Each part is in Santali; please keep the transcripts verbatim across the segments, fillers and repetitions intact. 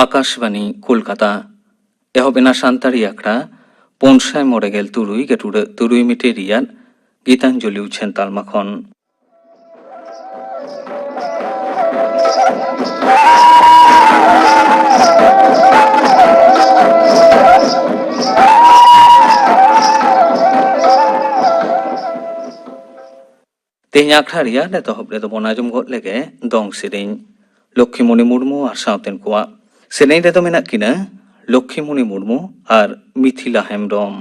ᱟᱠᱟᱥᱵᱟᱱᱤ ᱠᱳᱞᱠᱟᱛᱟ᱾ ᱮᱦᱚᱵ ᱮᱱᱟ ᱥᱟᱱᱛᱟᱲᱤ ᱟᱠᱷᱲᱟ ᱯᱩᱱ ᱥᱟᱭ ᱢᱚᱬᱮ ᱜᱮᱞ ᱛᱩᱨᱩᱭ ᱜᱮᱴᱩᱰᱟᱹᱜ ᱛᱩᱨᱩᱭ ᱢᱤᱴᱤᱨ ᱨᱮᱭᱟᱜ ᱜᱤᱛᱟᱧᱡᱚᱞᱤ ᱩᱪᱷᱟᱹᱱ ᱛᱟᱞᱢᱟ ᱠᱷᱚᱱ᱾ ᱛᱮᱦᱮᱧ ᱟᱠᱷᱲᱟ ᱨᱮᱭᱟᱜ ᱮᱛᱚᱦᱚᱵ ᱨᱮᱫᱚ ᱵᱚᱱ ᱟᱸᱡᱚᱢ ᱜᱚᱫ ᱞᱮᱜᱮ ᱫᱚᱝ ᱥᱮᱨᱮᱧ ᱞᱚᱠᱠᱷᱤᱢᱚᱬᱤ ᱢᱩᱨᱢᱩ ᱟᱨ ᱥᱟᱶᱛᱮᱱ ᱠᱚᱣᱟᱜ᱾ ᱥᱮᱨᱮᱧ ᱨᱮᱫᱚ ᱢᱮᱱᱟᱜ ᱠᱤᱱᱟ ᱞᱚᱠᱠᱷᱤᱢᱚᱬᱤ ᱢᱩᱨᱢᱩ ᱟᱨ ᱢᱤᱛᱷᱤᱞᱟ ᱦᱮᱢᱵᱽᱨᱚᱢ᱾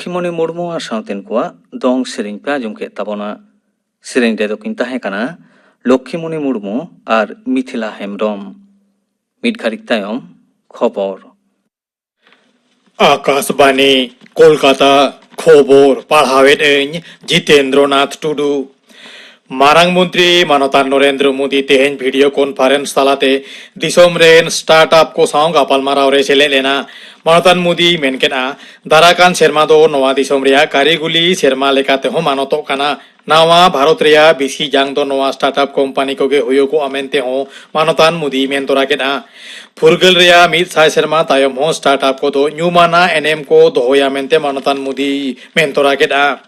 ᱞᱚᱠᱠᱷᱤᱢᱚᱱᱤ ᱢᱩᱨᱢᱩ ᱟᱨ ᱥᱟᱶᱛᱮᱱ ᱠᱚᱣᱟᱜ ᱫᱚᱝ ᱥᱮᱨᱮᱧ ᱯᱮ ᱟᱸᱡᱚᱢ ᱠᱮᱫ ᱛᱟᱵᱚᱱᱟ᱾ ᱥᱮᱨᱮᱧ ᱨᱮᱫᱚ ᱠᱤᱱ ᱛᱟᱦᱮᱸ ᱠᱟᱱᱟ ᱞᱚᱠᱠᱷᱤᱢᱚᱱᱤ ᱢᱩᱨᱢᱩ ᱟᱨ ᱢᱤᱛᱷᱤᱞᱟ ᱦᱮᱢᱵᱽᱨᱚᱢ᱾ ᱢᱤᱫ ᱜᱷᱟᱹᱲᱤᱡ ᱛᱟᱭᱚᱢ ᱠᱷᱚᱵᱚᱨ᱾ ᱟᱠᱟᱥᱵᱟᱱᱤ, ᱠᱳᱞᱠᱟᱛᱟ᱾ ᱠᱷᱚᱵᱚᱨ ᱯᱟᱲᱦᱟᱣᱮᱫ ᱟᱹᱧ ᱡᱤᱛᱮᱱᱫᱨᱚᱱᱟᱛᱷ ᱴᱩᱰᱩ᱾ ᱢᱟᱨᱟᱝ ᱢᱚᱱᱛᱨᱤ ᱢᱟᱱᱚᱛᱟᱱ ᱱᱚᱨᱮᱱᱫᱨᱚ ᱢᱳᱫᱤ ᱛᱮᱦᱮᱧ video conference ᱛᱟᱞᱟᱛᱮ ᱫᱤᱥᱚᱢ ᱨᱮᱱ startup ᱠᱚ ᱥᱟᱶ ᱜᱟᱯᱟᱞᱢᱟᱨᱟᱣ ᱨᱮ ᱥᱮᱞᱮᱫ ᱞᱮᱱᱟ᱾ ᱢᱟᱱᱚᱛᱟᱱ ᱢᱳᱫᱤᱭ ᱢᱮᱱ ᱠᱮᱫᱼᱟ, ᱫᱟᱨᱟᱭ ᱠᱟᱱ ᱥᱮᱨᱢᱟ ᱫᱚ ᱱᱚᱣᱟ ᱫᱤᱥᱚᱢ ᱨᱮᱭᱟᱜ ᱠᱟᱹᱨᱤᱜᱚᱞᱤ ᱥᱮᱨᱢᱟ ᱞᱮᱠᱟᱛᱮ ᱦᱚᱸ ᱢᱟᱱᱚᱛᱚᱜ ᱠᱟᱱᱟ᱾ ᱱᱟᱣᱟ ᱵᱷᱟᱨᱚᱛ ᱨᱮᱭᱟᱜ ᱵᱤᱥᱤ ᱡᱟᱝ ᱫᱚ ᱱᱚᱣᱟ startup company ᱠᱚᱜᱮ ᱦᱩᱭᱩᱜᱚᱜᱼᱟ ᱢᱮᱱᱛᱮ ᱦᱚᱸ ᱢᱟᱱᱚᱛᱟᱱ ᱢᱳᱫᱤᱭ ᱢᱮᱱ ᱛᱚᱨᱟ ᱠᱮᱫᱼᱟ᱾ ᱯᱷᱩᱨᱜᱟᱹᱞ ᱨᱮᱭᱟᱜ ᱢᱤᱫ ᱥᱟᱭ ᱥᱮᱨᱢᱟ ᱛᱟᱭᱚᱢ ᱦᱚᱸ startup ᱠᱚᱫᱚ ᱧᱩᱢᱟᱱᱟᱜ ᱮᱱᱮᱢ ᱠᱚ ᱫᱚᱦᱚᱭᱟ ᱢᱮᱱᱛᱮ ᱢᱟᱱᱚᱛᱟᱱ ᱢᱳᱫᱤᱭ ᱢᱮᱱ ᱛᱚᱨᱟ ᱠᱮᱫᱼᱟ᱾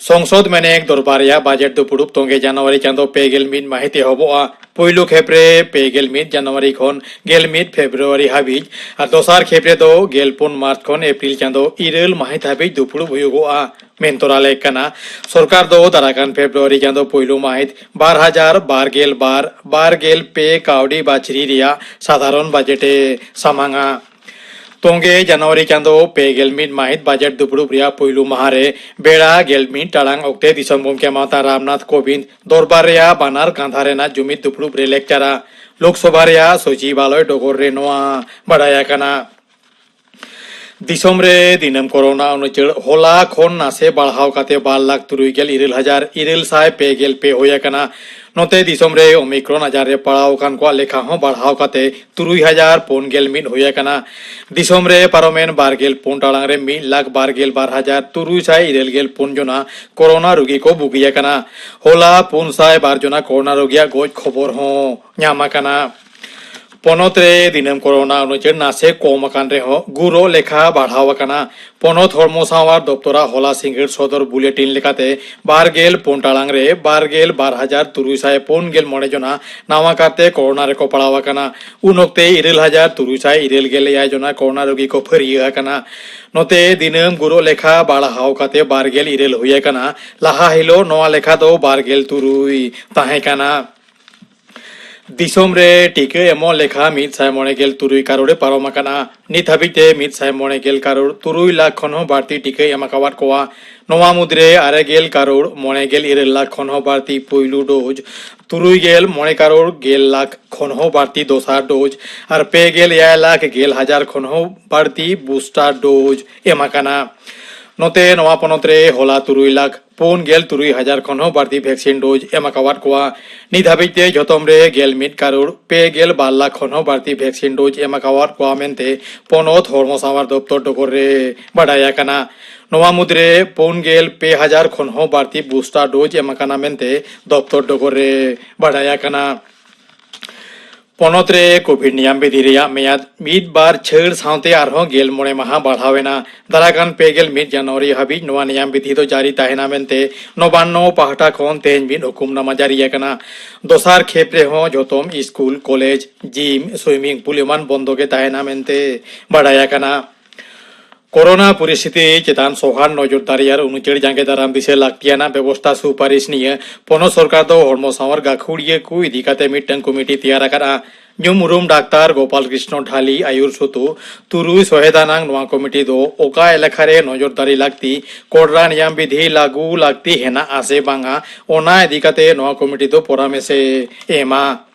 ᱥᱚᱝᱥᱚᱫ ᱢᱮᱱᱮᱠ ᱫᱚᱨᱵᱟᱨ ᱨᱮᱭᱟᱜ budget ᱫᱩᱯᱲᱩᱵ ᱛᱚᱝᱜᱮ ᱡᱟᱱᱩᱣᱟᱨᱤ ᱪᱟᱸᱫᱚ ᱯᱮ ᱜᱮᱞ ᱢᱤᱫ ᱢᱟᱹᱦᱤᱛ ᱮᱦᱚᱵᱚᱜᱼᱟ᱾ ᱯᱩᱭᱞᱩ ᱠᱷᱮᱯ ᱨᱮ ᱯᱮ ᱜᱮᱞ ᱢᱤᱫ ᱡᱟᱱᱩᱣᱟᱨᱤ ᱠᱷᱚᱱ ᱜᱮᱞ ᱢᱤᱫ ᱯᱷᱮᱵᱽᱨᱩᱣᱟᱨᱤ ᱦᱟᱹᱵᱤᱡ ᱟᱨ ᱫᱚᱥᱟᱨ ᱠᱷᱮᱯ ᱨᱮᱫᱚ ᱜᱮᱞ ᱯᱩᱱ ᱢᱟᱨᱪ ᱠᱷᱚᱱ ᱮᱯᱨᱤᱞ ᱪᱟᱸᱫᱚ ᱤᱨᱟᱹᱞ ᱢᱟᱹᱦᱤᱛ ᱦᱟᱹᱵᱤᱡ ᱫᱩᱯᱲᱩᱵ ᱦᱩᱭᱩᱜᱚᱜᱼᱟ᱾ ᱢᱮᱱ ᱛᱚᱨᱟ ᱞᱮᱠ ᱠᱟᱱᱟ, ᱥᱚᱨᱠᱟᱨ ᱫᱚ ᱫᱟᱨᱟᱭ ᱠᱟᱱ ᱯᱷᱮᱵᱽᱨᱩᱣᱟᱨᱤ ᱪᱟᱸᱫᱚ ᱯᱩᱭᱞᱩ ᱢᱟᱹᱦᱤᱛ ᱵᱟᱨ ᱦᱟᱡᱟᱨ ᱵᱟᱨ ᱜᱮᱞ ᱵᱟᱨ ᱵᱟᱨ ᱜᱮᱞ ᱯᱮ ᱠᱟᱹᱣᱰᱤ ᱵᱟᱹᱪᱷᱨᱤ ᱨᱮᱭᱟᱜ ᱥᱟᱫᱷᱟᱨᱚᱱ budget ᱮ ᱥᱟᱢᱟᱝᱟ᱾ ᱛᱚᱝᱜᱮ ᱡᱟᱱᱩᱣᱟᱨᱤ ᱪᱟᱸᱫᱚ ᱯᱮ ᱜᱮᱞ ᱢᱤᱫ ᱢᱟᱹᱦᱤᱛ budget ᱫᱩᱯᱲᱩᱵ ᱨᱮᱭᱟᱜ ᱯᱩᱭᱞᱩ ᱢᱟᱦᱟ ᱨᱮ ᱵᱮᱲᱟ ᱜᱮᱞ ᱢᱤᱫ ᱴᱟᱲᱟᱝ ᱚᱠᱛᱮ ᱫᱤᱥᱚᱢ ᱜᱚᱢᱠᱮ ᱢᱟᱦᱟᱛᱢᱟ ᱨᱟᱢᱱᱟᱛᱷ ᱠᱳᱵᱤᱱᱫᱽ ᱫᱚᱨᱵᱟᱨ ᱨᱮᱭᱟᱜ ᱵᱟᱱᱟᱨ ᱠᱟᱸᱫᱷᱟ ᱨᱮᱱᱟᱜ ᱡᱩᱢᱤᱫ ᱫᱩᱯᱲᱩᱵ ᱨᱮ ᱞᱮᱠᱪᱟᱨᱟ᱾ ᱞᱳᱠᱥᱚᱵᱷᱟ ᱨᱮᱭᱟᱜ ᱥᱚᱪᱤᱵᱟᱞᱚᱭ ᱰᱚᱜᱚᱨ ᱨᱮ ᱱᱚᱣᱟ ᱵᱟᱰᱟᱭ ᱟᱠᱟᱱᱟ᱾ ᱫᱤᱥᱚᱢ ᱨᱮ ᱫᱤᱱᱟᱹᱢ ᱠᱳᱨᱳᱱᱟ ᱩᱱᱩᱪᱟᱹᱲ ᱦᱚᱞᱟ ᱠᱷᱚᱱ ᱱᱟᱥᱮ ᱵᱟᱲᱦᱟᱣ ᱠᱟᱛᱮ ᱵᱟᱨ ᱞᱟᱠᱷ ᱛᱩᱨᱩᱭ ᱜᱮᱞ ᱤᱨᱟᱹᱞ ᱦᱟᱡᱟᱨ ᱤᱨᱟᱹᱞ ᱥᱟᱭ ᱯᱮ ᱜᱮᱞ ᱯᱮ ᱦᱩᱭ ᱟᱠᱟᱱᱟ᱾ ᱱᱚᱛᱮ ᱫᱤᱥᱚᱢ ᱨᱮ ᱳᱢᱤᱠᱨᱚᱱ ᱟᱡᱟᱨ ᱨᱮ ᱯᱟᱲᱟᱣ ᱟᱠᱟᱱ ᱠᱚᱣᱟᱜ ᱞᱮᱠᱷᱟ ᱦᱚᱸ ᱵᱟᱲᱦᱟᱣ ᱠᱟᱛᱮ ᱛᱩᱨᱩᱭ ᱦᱟᱡᱟᱨ ᱯᱩᱱ ᱜᱮᱞ ᱢᱤᱫ ᱦᱩᱭ ᱟᱠᱟᱱᱟ᱾ ᱫᱤᱥᱚᱢ ᱨᱮ ᱯᱟᱨᱚᱢᱮᱱ ᱵᱟᱨ ᱜᱮᱞ ᱯᱩᱱ ᱴᱟᱲᱟᱝ ᱨᱮ ᱢᱤᱫ ᱞᱟᱠᱷ ᱵᱟᱨ ᱜᱮᱞ ᱵᱟᱨ ᱦᱟᱡᱟᱨ ᱛᱩᱨᱩᱭ ᱥᱟᱭ ᱤᱨᱟᱹᱞ ᱜᱮᱞ ᱯᱩᱱ ᱡᱚᱱᱟ ᱠᱳᱨᱳᱱᱟ ᱨᱩᱜᱤ ᱠᱚ ᱵᱩᱜᱤ ᱟᱠᱟᱱᱟ᱾ ᱦᱚᱞᱟ ᱯᱩᱱ ᱥᱟᱭ ᱵᱟᱨ ᱡᱚᱱᱟ ᱠᱳᱨᱳᱱᱟ ᱨᱩᱜᱤᱭᱟᱜ ᱜᱚᱡ ᱠᱷᱚᱵᱚᱨ ᱦᱚᱸ ᱧᱟᱢ ᱟᱠᱟᱱᱟ᱾ ᱯᱚᱱᱚᱛ ᱨᱮ ᱫᱤᱱᱟᱹᱢ ᱠᱳᱨᱳᱱᱟ ᱩᱱᱩᱪᱟᱹᱲ ᱱᱟᱥᱮ ᱠᱚᱢ ᱟᱠᱟᱱ ᱨᱮᱦᱚᱸ ᱜᱩᱨᱚᱜ ᱞᱮᱠᱷᱟ ᱵᱟᱲᱦᱟᱣ ᱟᱠᱟᱱᱟ᱾ ᱯᱚᱱᱚᱛ ᱦᱚᱲᱢᱚ ᱥᱟᱶᱟᱨ ᱫᱚᱯᱛᱚᱨᱟᱜ ᱦᱚᱞᱟ ᱥᱤᱸᱜᱟᱹᱲ ᱥᱚᱫᱚᱨ ᱵᱩᱞᱮᱴᱤᱱ ᱞᱮᱠᱟᱛᱮ ᱵᱟᱨ ᱜᱮᱞ ᱯᱩᱱ ᱴᱟᱲᱟᱝ ᱨᱮ ᱵᱟᱨ ᱜᱮᱞ ᱵᱟᱨ ᱦᱟᱡᱟᱨ ᱛᱩᱨᱩᱭ ᱥᱟᱭ ᱯᱩᱱ ᱜᱮᱞ ᱢᱚᱬᱮ ᱡᱚᱱᱟ ᱱᱟᱣᱟ ᱠᱟᱨᱛᱮ ᱠᱳᱨᱳᱱᱟ ᱨᱮᱠᱚ ᱯᱟᱲᱟᱣ ᱟᱠᱟᱱᱟ᱾ ᱩᱱ ᱚᱠᱛᱮ ᱤᱨᱟᱹᱞ ᱦᱟᱡᱟᱨ ᱛᱩᱨᱩᱭ ᱥᱟᱭ ᱤᱨᱟᱹᱞ ᱜᱮᱞ ᱮᱭᱟᱭ ᱡᱚᱱᱟ ᱠᱳᱨᱳᱱᱟ ᱨᱳᱜᱤ ᱠᱚ ᱯᱷᱟᱹᱨᱭᱟᱹ ᱟᱠᱟᱱᱟ᱾ ᱱᱚᱛᱮ ᱫᱤᱱᱟᱹᱢ ᱜᱩᱨᱚᱜ ᱞᱮᱠᱷᱟ ᱵᱟᱲᱦᱟᱣ ᱠᱟᱛᱮ ᱵᱟᱨ ᱜᱮᱞ ᱤᱨᱟᱹᱞ ᱦᱩᱭ ᱟᱠᱟᱱᱟ᱾ ᱞᱟᱦᱟ ᱦᱤᱞᱳᱜ ᱱᱚᱣᱟ ᱞᱮᱠᱷᱟ ᱫᱚ ᱵᱟᱨ ᱜᱮᱞ ᱛᱩᱨᱩᱭ ᱛᱟᱦᱮᱸ ᱠᱟᱱᱟ᱾ ᱫᱤᱥᱚᱢ ᱨᱮ ᱴᱤᱠᱟᱹ ᱮᱢᱚᱜ ᱞᱮᱠᱷᱟ ᱢᱤᱫ ᱥᱟᱭ ᱢᱚᱬᱮ ᱜᱮᱞ ᱛᱩᱨᱩᱭ ᱠᱟᱨᱳᱲ ᱮ ᱯᱟᱨᱚᱢ ᱟᱠᱟᱱᱟ᱾ ᱱᱤᱛ ᱦᱟᱹᱵᱤᱡ ᱛᱮ ᱢᱤᱫ ᱥᱟᱭ ᱢᱚᱬᱮ ᱜᱮᱞ ᱠᱟᱨᱳᱲ ᱛᱩᱨᱩᱭ ᱞᱟᱠᱷ ᱠᱷᱚᱱ ᱦᱚᱸ ᱵᱟᱹᱲᱛᱤ ᱴᱤᱠᱟᱹᱭ ᱮᱢ ᱟᱠᱟᱣᱟᱫ ᱠᱚᱣᱟ᱾ ᱱᱚᱣᱟ ᱢᱩᱫᱽᱨᱮ ᱟᱨᱮ ᱜᱮᱞ ᱠᱟᱨᱳᱲ ᱢᱚᱬᱮ ᱜᱮᱞ ᱤᱨᱟᱹᱞ ᱞᱟᱠᱷ ᱠᱷᱚᱱ ᱦᱚᱸ ᱵᱟᱹᱲᱛᱤ ᱯᱩᱭᱞᱩ ᱰᱳᱡᱽ, ᱛᱩᱨᱩᱭ ᱜᱮᱞ ᱢᱚᱬᱮ ᱠᱟᱨᱳᱲ ᱜᱮᱞ ᱞᱟᱠᱷ ᱠᱷᱚᱱ ᱦᱚᱸ ᱵᱟᱹᱲᱛᱤ ᱫᱚᱥᱟᱨ ᱰᱳᱡᱽ ᱟᱨ ᱯᱮ ᱜᱮᱞ ᱮᱭᱟᱭ ᱞᱟᱠᱷ ᱜᱮᱞ ᱦᱟᱡᱟᱨ ᱠᱷᱚᱱ ᱦᱚᱸ ᱵᱟᱹᱲᱛᱤ ᱵᱩᱥᱴᱟᱨ ᱰᱳᱡᱽ ᱮᱢ ᱟᱠᱟᱱᱟ᱾ ᱱᱚᱛᱮ ᱱᱚᱣᱟ ᱯᱚᱱᱚᱛ ᱨᱮ ᱦᱚᱞᱟ ᱛᱩᱨᱩᱭ ᱞᱟᱠᱷ ᱯᱩᱱ ᱜᱮᱞ ᱛᱩᱨᱩᱭ ᱦᱟᱡᱟᱨ ᱠᱷᱚᱱ ᱦᱚᱸ ᱵᱟᱹᱲᱛᱤ ᱵᱷᱮᱠᱥᱤᱱ ᱰᱳᱡᱽ ᱮᱢ ᱟᱠᱟᱣᱟᱫ ᱠᱚᱣᱟ᱾ ᱱᱤᱛ ᱦᱟᱹᱵᱤᱡ ᱛᱮ ᱡᱷᱚᱛᱚᱢ ᱨᱮ ᱜᱮᱞ ᱢᱤᱫ ᱠᱟᱨᱳᱲ ᱯᱮ ᱜᱮᱞ ᱵᱟᱨ ᱞᱟᱠᱷ ᱠᱷᱚᱱ ᱦᱚᱸ ᱵᱟᱹᱲᱛᱤ ᱵᱷᱮᱠᱥᱤᱱ ᱰᱳᱡᱽ ᱮᱢ ᱟᱠᱟᱣᱟᱫ ᱠᱚᱣᱟ ᱢᱮᱱᱛᱮ ᱯᱚᱱᱚᱛ ᱦᱚᱲᱢᱚ ᱥᱟᱶᱟᱨ ᱫᱚᱯᱛᱚᱨ ᱰᱚᱜᱚᱨ ᱨᱮ ᱵᱟᱰᱟᱭ ᱟᱠᱟᱱᱟ᱾ ᱱᱚᱣᱟ ᱢᱩᱫᱽᱨᱮ ᱯᱩᱱ ᱜᱮᱞ ᱯᱮ ᱦᱟᱡᱟᱨ ᱠᱷᱚᱱ ᱦᱚᱸ ᱵᱟᱹᱲᱛᱤ ᱵᱩᱥᱴᱟᱨ ᱰᱳᱡᱽ ᱮᱢ ᱟᱠᱟᱱᱟ ᱢᱮᱱᱛᱮ ᱫᱚᱯᱛᱚᱨ ᱰᱚᱜᱚᱨ ᱨᱮ ᱵᱟᱰᱟᱭ ᱟᱠᱟᱱᱟ᱾ ᱯᱚᱱᱚᱛ ᱨᱮ ᱠᱳᱵᱷᱤᱰ ᱱᱤᱭᱟᱢ ᱵᱤᱫᱷᱤ ᱨᱮᱭᱟᱜ ᱢᱮᱭᱟᱫ ᱢᱤᱫ ᱵᱟᱨ ᱪᱷᱟᱹᱲ ᱥᱟᱶᱛᱮ ᱟᱨᱦᱚᱸ ᱜᱮᱞ ᱢᱚᱬᱮ ᱢᱟᱦᱟ ᱵᱟᱲᱦᱟᱣ ᱮᱱᱟ᱾ ᱫᱟᱨᱟᱭ ᱠᱟᱱ ᱯᱮ ᱜᱮᱞ ᱢᱤᱫ ᱡᱟᱱᱩᱣᱟᱨᱤ ᱦᱟᱹᱵᱤᱡ ᱱᱚᱣᱟ ᱱᱤᱭᱟᱢ ᱵᱤᱫᱷᱤ ᱫᱚ ᱡᱟᱹᱨᱤ ᱛᱟᱦᱮᱱᱟ ᱢᱮᱱᱛᱮ ᱱᱚᱵᱟᱱᱱᱚ ᱯᱟᱦᱴᱟ ᱠᱷᱚᱱ ᱛᱮᱦᱮᱧ ᱢᱤᱫ ᱦᱩᱠᱩᱢᱱᱟᱢᱟ ᱡᱟᱹᱨᱤ ᱟᱠᱟᱱᱟ᱾ ᱫᱚᱥᱟᱨ ᱠᱷᱮᱯ ᱨᱮᱦᱚᱸ ᱡᱚᱛᱚᱢ school, college, gym, swimming pool ᱮᱢᱟᱱ ᱵᱚᱱᱫᱚ ᱜᱮ ᱛᱟᱦᱮᱱᱟ ᱢᱮᱱᱛᱮ ᱵᱟᱰᱟᱭ ᱟᱠᱟᱱᱟ᱾ ᱠᱳᱨᱳᱱᱟ ᱯᱚᱨᱤᱥᱛᱷᱤᱛᱤ ᱪᱮᱛᱟᱱ ᱥᱚᱦᱟᱱ ᱱᱚᱡᱚᱨᱫᱟᱨᱤ ᱟᱨ ᱩᱱᱩᱪᱟᱹᱲ ᱡᱟᱸᱜᱮ ᱫᱟᱨᱟᱢ ᱫᱤᱥᱟᱹ ᱞᱟᱹᱠᱛᱤᱭᱟᱱᱟᱜ ᱵᱮᱵᱚᱥᱛᱷᱟ ᱥᱩᱯᱟᱨᱤᱥ ᱱᱤᱭᱟᱹ ᱯᱚᱱᱚᱛ ᱥᱚᱨᱠᱟᱨ ᱫᱚ ᱦᱚᱲᱢᱚ ᱥᱟᱶᱟᱨ ᱜᱟᱹᱠᱷᱩᱲᱤᱭᱟᱹ ᱠᱚ ᱤᱫᱤ ᱠᱟᱛᱮ ᱢᱤᱫᱴᱟᱝ ᱠᱚᱢᱤᱴᱤ ᱛᱮᱭᱟᱨ ᱟᱠᱟᱫᱼᱟ᱾ ᱧᱩᱢ ᱩᱨᱩᱢ ᱰᱟᱠᱛᱟᱨ ᱜᱳᱯᱟᱞ ᱠᱨᱤᱥᱱᱚ ᱰᱷᱟᱞᱤ ᱟᱭᱩᱨ ᱥᱩᱛᱩ ᱛᱩᱨᱩᱭ ᱥᱚᱦᱮᱫ ᱟᱱᱟᱝ ᱱᱚᱣᱟ ᱠᱚᱢᱤᱴᱤ ᱫᱚ ᱚᱠᱟ ᱮᱞᱟᱠᱟ ᱨᱮ ᱱᱚᱡᱚᱨᱫᱟᱨᱤ ᱞᱟᱹᱠᱛᱤ, ᱠᱚᱲᱨᱟ ᱱᱤᱭᱟᱢ ᱵᱤᱫᱷᱤ ᱞᱟᱹᱜᱩ ᱞᱟᱹᱠᱛᱤ ᱦᱮᱱᱟᱜᱼᱟ ᱥᱮ ᱵᱟᱝᱟ, ᱚᱱᱟ ᱤᱫᱤ ᱠᱟᱛᱮ ᱱᱚᱣᱟ ᱠᱚᱢᱤᱴᱤ ᱫᱚ ᱯᱚᱨᱟᱢᱮᱥ ᱮ ᱮᱢᱟ᱾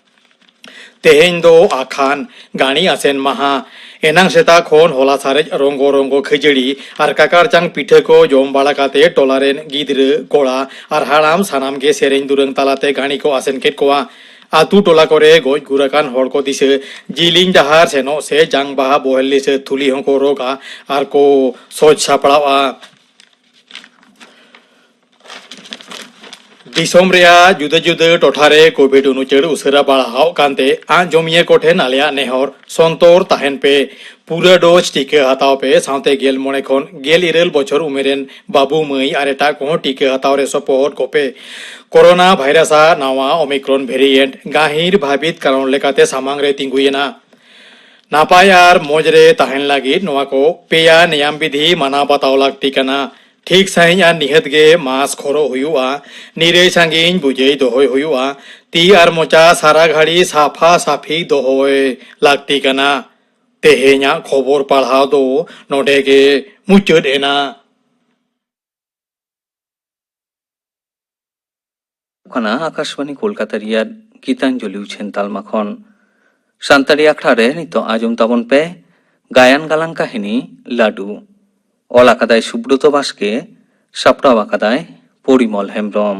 ᱛᱮᱦᱮᱧ ᱫᱚ ᱟᱠᱷᱟᱱ ᱜᱟᱹᱲᱤ ᱟᱥᱮᱱ ᱢᱟᱦᱟ᱾ ᱮᱱᱟᱝ ᱥᱮᱛᱟᱜ ᱠᱷᱚᱱ ᱦᱚᱞᱟ ᱥᱟᱨᱮᱡ ᱨᱚᱝᱜᱚ ᱨᱚᱝᱜᱚ ᱠᱷᱟᱹᱡᱟᱹᱲᱤ ᱟᱨ ᱠᱟᱠᱟᱨ ᱪᱟᱝ ᱯᱤᱴᱷᱟᱹ ᱠᱚ ᱡᱚᱢ ᱵᱟᱲᱟ ᱠᱟᱛᱮ ᱴᱚᱞᱟ ᱨᱮᱱ ᱜᱤᱫᱽᱨᱟᱹ, ᱠᱚᱲᱟ ᱟᱨ ᱦᱟᱲᱟᱢ ᱥᱟᱱᱟᱢ ᱜᱮ ᱥᱮᱨᱮᱧ ᱫᱩᱨᱟᱹᱝ ᱛᱟᱞᱟᱛᱮ ᱜᱟᱹᱲᱤ ᱠᱚ ᱟᱥᱮᱱ ᱠᱮᱫ ᱠᱚᱣᱟ᱾ ᱟᱹᱛᱩ ᱴᱚᱞᱟ ᱠᱚᱨᱮ ᱜᱚᱡ ᱜᱩᱨ ᱟᱠᱟᱱ ᱦᱚᱲ ᱠᱚ ᱫᱤᱥᱟᱹ ᱡᱤᱞᱤᱧ ᱰᱟᱦᱟᱨ ᱥᱮᱱᱚᱜ ᱥᱮ ᱡᱟᱝ ᱵᱟᱦᱟ ᱵᱚᱦᱮᱞ ᱫᱤᱥᱟᱹ ᱛᱷᱩᱞᱤ ᱦᱚᱸᱠᱚ ᱨᱚᱜᱟ ᱟᱨ ᱠᱚ ᱥᱚᱡᱽ ᱥᱟᱯᱲᱟᱣᱟ᱾ ᱫᱤᱥᱚᱢ ᱨᱮᱭᱟᱜ ᱡᱩᱫᱟᱹ ᱡᱩᱫᱟᱹ ᱴᱚᱴᱷᱟ ᱨᱮ ᱠᱳᱵᱷᱤᱰ ᱩᱱᱩᱪᱟᱹᱲ ᱩᱥᱟᱹᱨᱟ ᱵᱟᱲᱦᱟᱣ ᱠᱟᱱᱛᱮ ᱟᱸᱡᱚᱢᱤᱭᱟᱹ ᱠᱚᱴᱷᱮᱱ ᱟᱞᱮᱭᱟᱜ ᱱᱮᱦᱚᱨ, ᱥᱚᱱᱛᱚᱨ ᱛᱟᱦᱮᱱ ᱯᱮ᱾ ᱯᱩᱨᱟᱹ ᱰᱳᱡᱽ ᱴᱤᱠᱟᱹ ᱦᱟᱛᱟᱣ ᱯᱮ, ᱥᱟᱶᱛᱮ ᱜᱮᱞ ᱢᱚᱬᱮ ᱠᱷᱚᱱ ᱜᱮᱞ ᱤᱨᱟᱹᱞ ᱵᱚᱪᱷᱚᱨ ᱩᱢᱮᱨ ᱨᱮᱱ ᱵᱟᱹᱵᱩ ᱢᱟᱹᱭ ᱟᱨ ᱮᱴᱟᱜ ᱠᱚᱦᱚᱸ ᱴᱤᱠᱟᱹ ᱦᱟᱛᱟᱣ ᱨᱮ ᱥᱚᱯᱚᱦᱚᱫ ᱠᱚᱯᱮ᱾ ᱠᱳᱨᱳᱱᱟ ᱵᱷᱟᱭᱨᱟᱥ ᱟᱜ ᱱᱟᱣᱟ ᱳᱢᱤᱠᱨᱚᱱ ᱵᱷᱮᱨᱤᱭᱮᱱᱴ ᱜᱟᱹᱦᱤᱨ ᱵᱷᱟᱹᱵᱤᱛ ᱠᱟᱨᱚᱱ ᱞᱮᱠᱟᱛᱮ ᱥᱟᱢᱟᱝ ᱨᱮ ᱛᱤᱸᱜᱩᱭᱮᱱᱟ᱾ ᱱᱟᱯᱟᱭ ᱟᱨ ᱢᱚᱡᱽ ᱨᱮ ᱛᱟᱦᱮᱱ ᱞᱟᱹᱜᱤᱫ ᱱᱚᱣᱟ ᱠᱚ ᱯᱮᱭᱟ ᱱᱮᱭᱟᱢ ᱵᱤᱫᱷᱤ ᱢᱟᱱᱟᱣ ᱵᱟᱛᱟᱣ ᱞᱟᱹᱠᱛᱤ ᱠᱟᱱᱟ᱾ ᱴᱷᱤᱠ ᱥᱟᱺᱦᱤᱡ ᱟᱨ ᱱᱤᱦᱟᱹᱛ ᱜᱮ ᱢᱟᱥᱠ ᱦᱚᱨᱚᱜ ᱦᱩᱭᱩᱜᱼᱟ᱾ ᱱᱤᱨᱟᱹᱭ ᱥᱟᱺᱜᱤᱧ ᱵᱩᱡᱟᱹᱭ ᱫᱚᱦᱚᱭ ᱦᱩᱭᱩᱜᱼᱟ᱾ ᱛᱤ ᱟᱨ ᱢᱚᱪᱟ ᱥᱟᱨᱟ ᱜᱷᱟᱹᱲᱤ ᱥᱟᱯᱷᱟ ᱥᱟᱹᱯᱷᱤ ᱫᱚᱦᱚᱭ ᱞᱟᱹᱠᱛᱤ ᱠᱟᱱᱟ᱾ ᱛᱮᱦᱮᱧᱟᱜ ᱠᱷᱚᱵᱚᱨ ᱯᱟᱲᱦᱟᱣ ᱫᱚ ᱱᱚᱰᱮ ᱜᱮ ᱢᱩᱪᱟᱹᱫ ᱮᱱᱟ᱾ ᱠᱟᱱᱟ ᱟᱠᱟᱥᱵᱟᱱᱤ ᱠᱳᱞᱠᱟᱛᱟ ᱨᱮᱭᱟᱜ ᱜᱤᱛᱟᱧᱡᱚᱞᱤ ᱩᱪᱷᱟᱹᱱ ᱛᱟᱞᱢᱟ ᱠᱷᱚᱱ᱾ ᱥᱟᱱᱛᱟᱲᱤ ᱟᱠᱷᱲᱟ ᱨᱮ ᱱᱤᱛᱚᱜ ᱟᱸᱡᱚᱢ ᱛᱟᱵᱚᱱ ᱯᱮ ᱜᱟᱭᱟᱱ ᱜᱟᱞᱟᱝ ᱠᱟᱹᱦᱱᱤ ᱞᱟᱹᱰᱩ᱾ ᱚᱞ ᱟᱠᱟᱫᱟᱭ ᱥᱩᱵᱨᱚᱛᱚ ᱵᱟᱥᱠᱮ, ᱥᱟᱯᱲᱟᱣ ᱟᱠᱟᱫᱟᱭ ᱯᱚᱨᱤᱢᱚᱞ ᱦᱮᱢᱵᱽᱨᱚᱢ᱾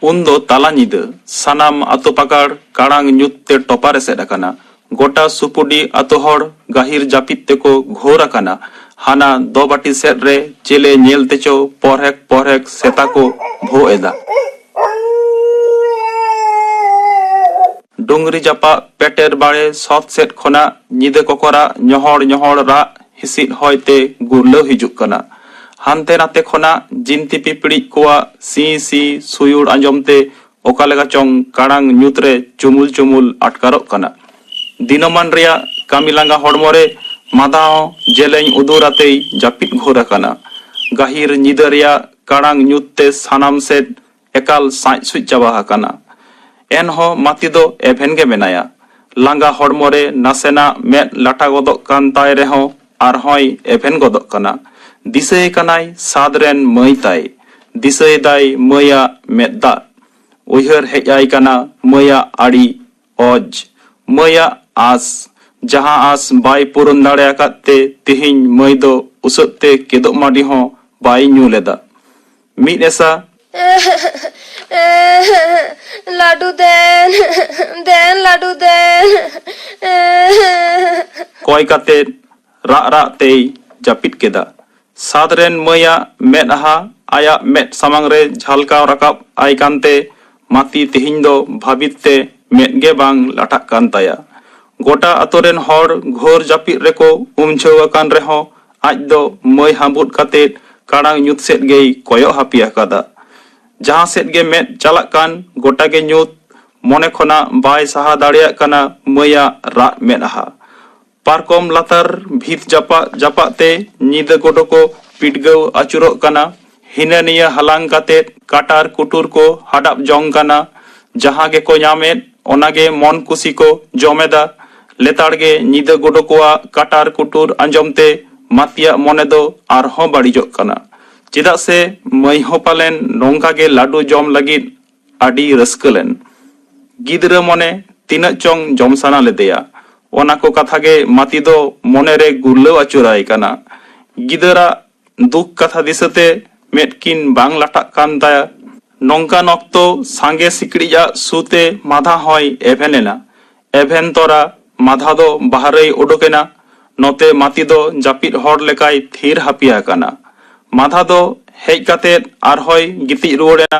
ᱩᱱᱫᱚ ᱛᱟᱞᱟ ᱧᱤᱫᱟᱹ᱾ ᱥᱟᱱᱟᱢ ᱟᱛᱳ ᱯᱟᱠᱟᱲ ᱠᱟᱲᱟᱝ ᱧᱩᱛ ᱛᱮ ᱴᱚᱯᱟᱨ ᱮᱥᱮᱫ ᱟᱠᱟᱱᱟ᱾ ᱜᱚᱴᱟ ᱥᱩᱯᱩᱰᱤ ᱟᱛᱳ ᱦᱚᱲ ᱜᱟᱹᱦᱤᱨ ᱡᱟᱹᱯᱤᱫ ᱛᱮᱠᱚ ᱜᱷᱳᱨ ᱟᱠᱟᱱᱟ᱾ ᱦᱟᱱᱟ ᱫᱚᱵᱟᱴᱤ ᱥᱮᱫ ᱨᱮ ᱪᱮᱞᱮ ᱧᱮᱞ ᱛᱮᱪᱚ ᱯᱚᱨᱦᱮᱠ ᱯᱚᱨᱦᱮᱠ ᱥᱮᱛᱟ ᱠᱚ ᱵᱷᱳᱜ ᱮᱫᱟ᱾ ᱰᱩᱝᱨᱤ ᱡᱟᱯᱟᱜ ᱯᱮᱴᱮᱨ ᱵᱟᱲᱮ ᱥᱚᱛ ᱥᱮᱫ ᱠᱷᱚᱱᱟᱜ ᱧᱤᱫᱟᱹ ᱠᱚᱠᱚᱨᱟᱜ ᱧᱚᱦᱚᱲ ᱧᱚᱦᱚᱲ ᱨᱟᱜ ᱦᱤᱥᱤᱫ ᱦᱚᱭ ᱛᱮ ᱜᱩᱨᱞᱟᱹᱣ ᱦᱤᱡᱩᱜ ᱠᱟᱱᱟ᱾ ᱦᱟᱱᱛᱮ ᱱᱟᱛᱮ ᱠᱷᱚᱱᱟᱜ ᱡᱤᱱᱛᱤ ᱯᱤᱯᱤᱲᱤᱡ ᱠᱚᱣᱟᱜ ᱥᱤᱸ ᱥᱤᱸ ᱥᱩᱭᱩᱲ ᱟᱸᱡᱚᱢ ᱛᱮ ᱚᱠᱟ ᱞᱮᱠᱟ ᱪᱚᱝ ᱠᱟᱲᱟᱝ ᱧᱩᱛ ᱨᱮ ᱪᱩᱢᱩᱞ ᱪᱩᱢᱩᱞ ᱟᱴᱠᱟᱨᱚᱜ ᱠᱟᱱᱟ᱾ ᱫᱤᱱᱟᱹᱢᱟᱱ ᱨᱮᱭᱟᱜ ᱠᱟᱹᱢᱤ ᱞᱟᱸᱜᱟ ᱦᱚᱲᱢᱚ ᱨᱮ ᱢᱟᱫᱟ ᱦᱚᱸ ᱡᱮᱞᱮᱧ ᱩᱫᱩᱨ ᱟᱛᱮᱭ ᱡᱟᱹᱯᱤᱫ ᱜᱷᱳᱨ ᱟᱠᱟᱱᱟ᱾ ᱜᱟᱹᱦᱤᱨ ᱧᱤᱫᱟᱹ ᱨᱮᱭᱟᱜ ᱠᱟᱲᱟᱝ ᱧᱩᱛ ᱛᱮ ᱥᱟᱱᱟᱢ ᱥᱮᱫ ᱮᱠᱟᱞ ᱥᱟᱡ ᱥᱩᱡ ᱪᱟᱵᱟ ᱟᱠᱟᱱᱟ᱾ ᱮᱱᱦᱚᱸ ᱢᱟᱹᱛᱤ ᱫᱚ ᱮᱵᱷᱮᱱ ᱜᱮ ᱢᱮᱱᱟᱭᱟ᱾ ᱞᱟᱸᱜᱟ ᱦᱚᱲᱢᱚ ᱨᱮ ᱱᱟᱥᱮᱱᱟᱜ ᱢᱮᱫ ᱞᱟᱴᱟ ᱜᱚᱫᱚᱜ ᱠᱟᱱ ᱛᱟᱭ ᱨᱮᱦᱚᱸ ᱟᱨᱦᱚᱸᱭ ᱮᱵᱷᱮᱱ ᱜᱚᱫᱚᱜ ᱠᱟᱱᱟ᱾ ᱫᱤᱥᱟᱹᱭᱮ ᱠᱟᱱᱟᱭ ᱥᱟᱫᱽ ᱨᱮᱱ ᱢᱟᱹᱭ ᱛᱟᱭ᱾ ᱫᱤᱥᱟᱹᱭᱮᱫᱟᱭ ᱢᱟᱹᱭᱟᱜ ᱢᱮᱫ ᱫᱟᱜ᱾ ᱩᱭᱦᱟᱹᱨ ᱦᱮᱡ ᱟᱭ ᱠᱟᱱᱟ ᱢᱟᱹᱭᱟᱜ ᱟᱹᱲᱤ ᱚᱡᱽ, ᱢᱟᱹᱭᱟᱜ ᱟᱸᱥ᱾ ᱡᱟᱦᱟᱸ ᱟᱸᱥ ᱵᱟᱭ ᱯᱩᱨᱩᱱ ᱫᱟᱲᱮ ᱟᱠᱟᱫ ᱛᱮ ᱛᱮᱦᱮᱧ ᱢᱟᱹᱭ ᱫᱚ ᱩᱥᱟᱹᱫ ᱛᱮ ᱠᱮᱫᱚᱜ ᱢᱟᱹᱰᱤ ᱦᱚᱸ ᱵᱟᱭ ᱧᱩ ᱞᱮᱫᱟ᱾ ᱢᱤᱫ ᱮᱥᱟ ᱞᱟᱹᱰᱩ ᱫᱮᱱ, ᱫᱮᱱ ᱞᱟᱹᱰᱩ ᱫᱮᱱ᱾ ᱠᱚᱭ ᱠᱟᱛᱮ ᱨᱟᱜ ᱨᱟᱜ ᱛᱮᱭ ᱡᱟᱹᱯᱤᱫ ᱠᱮᱫᱟ᱾ ᱥᱟᱫᱽ ᱨᱮᱱ ᱢᱟᱹᱭᱟᱜ ᱢᱮᱫᱦᱟ ᱟᱭᱟᱜ ᱢᱮᱫ ᱥᱟᱢᱟᱝ ᱨᱮ ᱡᱷᱟᱞᱠᱟᱣ ᱨᱟᱠᱟᱵ ᱟᱭ ᱠᱟᱱᱛᱮ ᱢᱟᱹᱛᱤ ᱛᱮᱦᱮᱧ ᱫᱚ ᱵᱷᱟᱹᱵᱤᱛ ᱛᱮ ᱢᱮᱫ ᱜᱮ ᱵᱟᱝ ᱞᱟᱴᱷᱟᱜ ᱠᱟᱱ ᱛᱟᱭᱟ᱾ ᱜᱚᱴᱟ ᱟᱛᱳ ᱨᱮᱱ ᱦᱚᱲ ᱜᱷᱳᱨ ᱡᱟᱹᱯᱤᱫ ᱨᱮᱠᱚ ᱩᱢᱡᱷᱟᱹᱣ ᱟᱠᱟᱱ ᱨᱮᱦᱚᱸ ᱟᱡ ᱫᱚ ᱢᱟᱹᱭ ᱦᱟᱸᱵᱩᱫ ᱠᱟᱛᱮ ᱠᱟᱲᱟᱝ ᱧᱩᱛ ᱥᱮᱫ ᱜᱮᱭ ᱠᱚᱭᱚᱜ ᱦᱟᱹᱯᱤ ᱟᱠᱟᱫᱟ᱾ ᱡᱟᱦᱟᱸ ᱥᱮᱫ ᱜᱮ ᱢᱮᱫ ᱪᱟᱞᱟᱜ ᱠᱟᱱ ᱜᱚᱴᱟ ᱜᱮ ᱧᱩᱛ᱾ ᱢᱚᱱᱮ ᱠᱷᱚᱱᱟᱜ ᱵᱟᱭ ᱥᱟᱦᱟ ᱫᱟᱲᱮᱭᱟᱜ ᱠᱟᱱᱟ ᱢᱟᱹᱭᱟᱜ ᱨᱟᱜ ᱢᱮᱫᱦᱟ᱾ ᱯᱟᱨᱠᱚᱢ ᱞᱟᱛᱟᱨ ᱵᱷᱤᱛ ᱡᱟᱯᱟᱜ ᱡᱟᱯᱟᱜ ᱛᱮ ᱧᱤᱫᱟᱹ ᱜᱚᱰᱚ ᱠᱚ ᱯᱤᱰᱜᱟᱹᱣ ᱟᱹᱪᱩᱨᱚᱜ ᱠᱟᱱᱟ᱾ ᱦᱤᱱᱟᱹ ᱱᱤᱭᱟᱹ ᱦᱟᱞᱟᱝ ᱠᱟᱛᱮ ᱠᱟᱴᱟᱨ ᱠᱩᱴᱩᱨ ᱠᱚ ᱦᱟᱰᱟᱯ ᱡᱚᱝ ᱠᱟᱱᱟ᱾ ᱡᱟᱦᱟᱸ ᱜᱮᱠᱚ ᱧᱟᱢᱮᱫ, ᱚᱱᱟ ᱜᱮ ᱢᱚᱱ ᱠᱩᱥᱤ ᱠᱚ ᱡᱚᱢᱮᱫᱟ᱾ ᱞᱮᱛᱟᱲ ᱜᱮ ᱧᱤᱫᱟᱹ ᱜᱚᱰᱚ ᱠᱚᱣᱟᱜ ᱠᱟᱴᱟᱨ ᱠᱩᱴᱩᱨ ᱟᱸᱡᱚᱢ ᱛᱮ ᱢᱟᱹᱛᱤᱭᱟᱜ ᱢᱚᱱᱮ ᱫᱚ ᱟᱨᱦᱚᱸ ᱵᱟᱹᱲᱤᱡᱚᱜ ᱠᱟᱱᱟ᱾ ᱪᱮᱫᱟᱜ ᱥᱮ ᱢᱟᱹᱭ ᱦᱚᱸ ᱯᱟᱞᱮᱱ ᱱᱚᱝᱠᱟ ᱜᱮ ᱞᱟᱹᱰᱩ ᱡᱚᱢ ᱞᱟᱹᱜᱤᱫ ᱟᱹᱰᱤ ᱨᱟᱹᱥᱠᱟᱹ ᱞᱮᱱ᱾ ᱜᱤᱫᱽᱨᱟᱹ ᱢᱚᱱᱮ ᱛᱤᱱᱟᱹᱜ ᱪᱚᱝ ᱡᱚᱢ ᱥᱟᱱᱟ ᱞᱮᱫᱮᱭᱟ᱾ ᱚᱱᱟ ᱠᱚ ᱠᱟᱛᱷᱟ ᱜᱮ ᱢᱟᱹᱛᱤ ᱫᱚ ᱢᱚᱱᱮ ᱨᱮ ᱜᱩᱨᱞᱟᱹᱣ ᱟᱹᱪᱩᱨᱟᱭ ᱠᱟᱱᱟ᱾ ᱜᱤᱫᱟᱹᱨᱟᱜ ᱫᱩᱠ ᱠᱟᱛᱷᱟ ᱫᱤᱥᱟᱹᱛᱮ ᱢᱮᱫ ᱠᱤᱱ ᱵᱟᱝ ᱞᱟᱴᱷᱟᱜ ᱠᱟᱱ ᱛᱟᱭᱟ᱾ ᱱᱚᱝᱠᱟᱱ ᱚᱠᱛᱚ ᱥᱟᱸᱜᱮ ᱥᱤᱠᱲᱤᱡ ᱟᱜ ᱥᱩ ᱛᱮ ᱢᱟᱫᱷᱟ ᱦᱚᱸᱭ ᱮᱵᱷᱮᱱ ᱮᱱᱟ᱾ ᱮᱵᱷᱮᱱ ᱛᱚᱨᱟ ᱢᱟᱫᱷᱟ ᱫᱚ ᱵᱟᱦᱨᱮᱭ ᱩᱰᱩᱠ ᱮᱱᱟ᱾ ᱱᱚᱛᱮ ᱢᱟᱹᱛᱤ ᱫᱚ ᱡᱟᱹᱯᱤᱫ ᱦᱚᱲ ᱞᱮᱠᱟᱭ ᱛᱷᱤᱨ ᱦᱟᱹᱯᱤᱭᱟ ᱟᱠᱟᱱᱟ᱾ ᱢᱟᱫᱷᱟ ᱫᱚ ᱦᱮᱡ ᱠᱟᱛᱮ ᱟᱨᱦᱚᱸᱭ ᱜᱤᱛᱤᱡ ᱨᱩᱣᱟᱹᱲ ᱮᱱᱟ᱾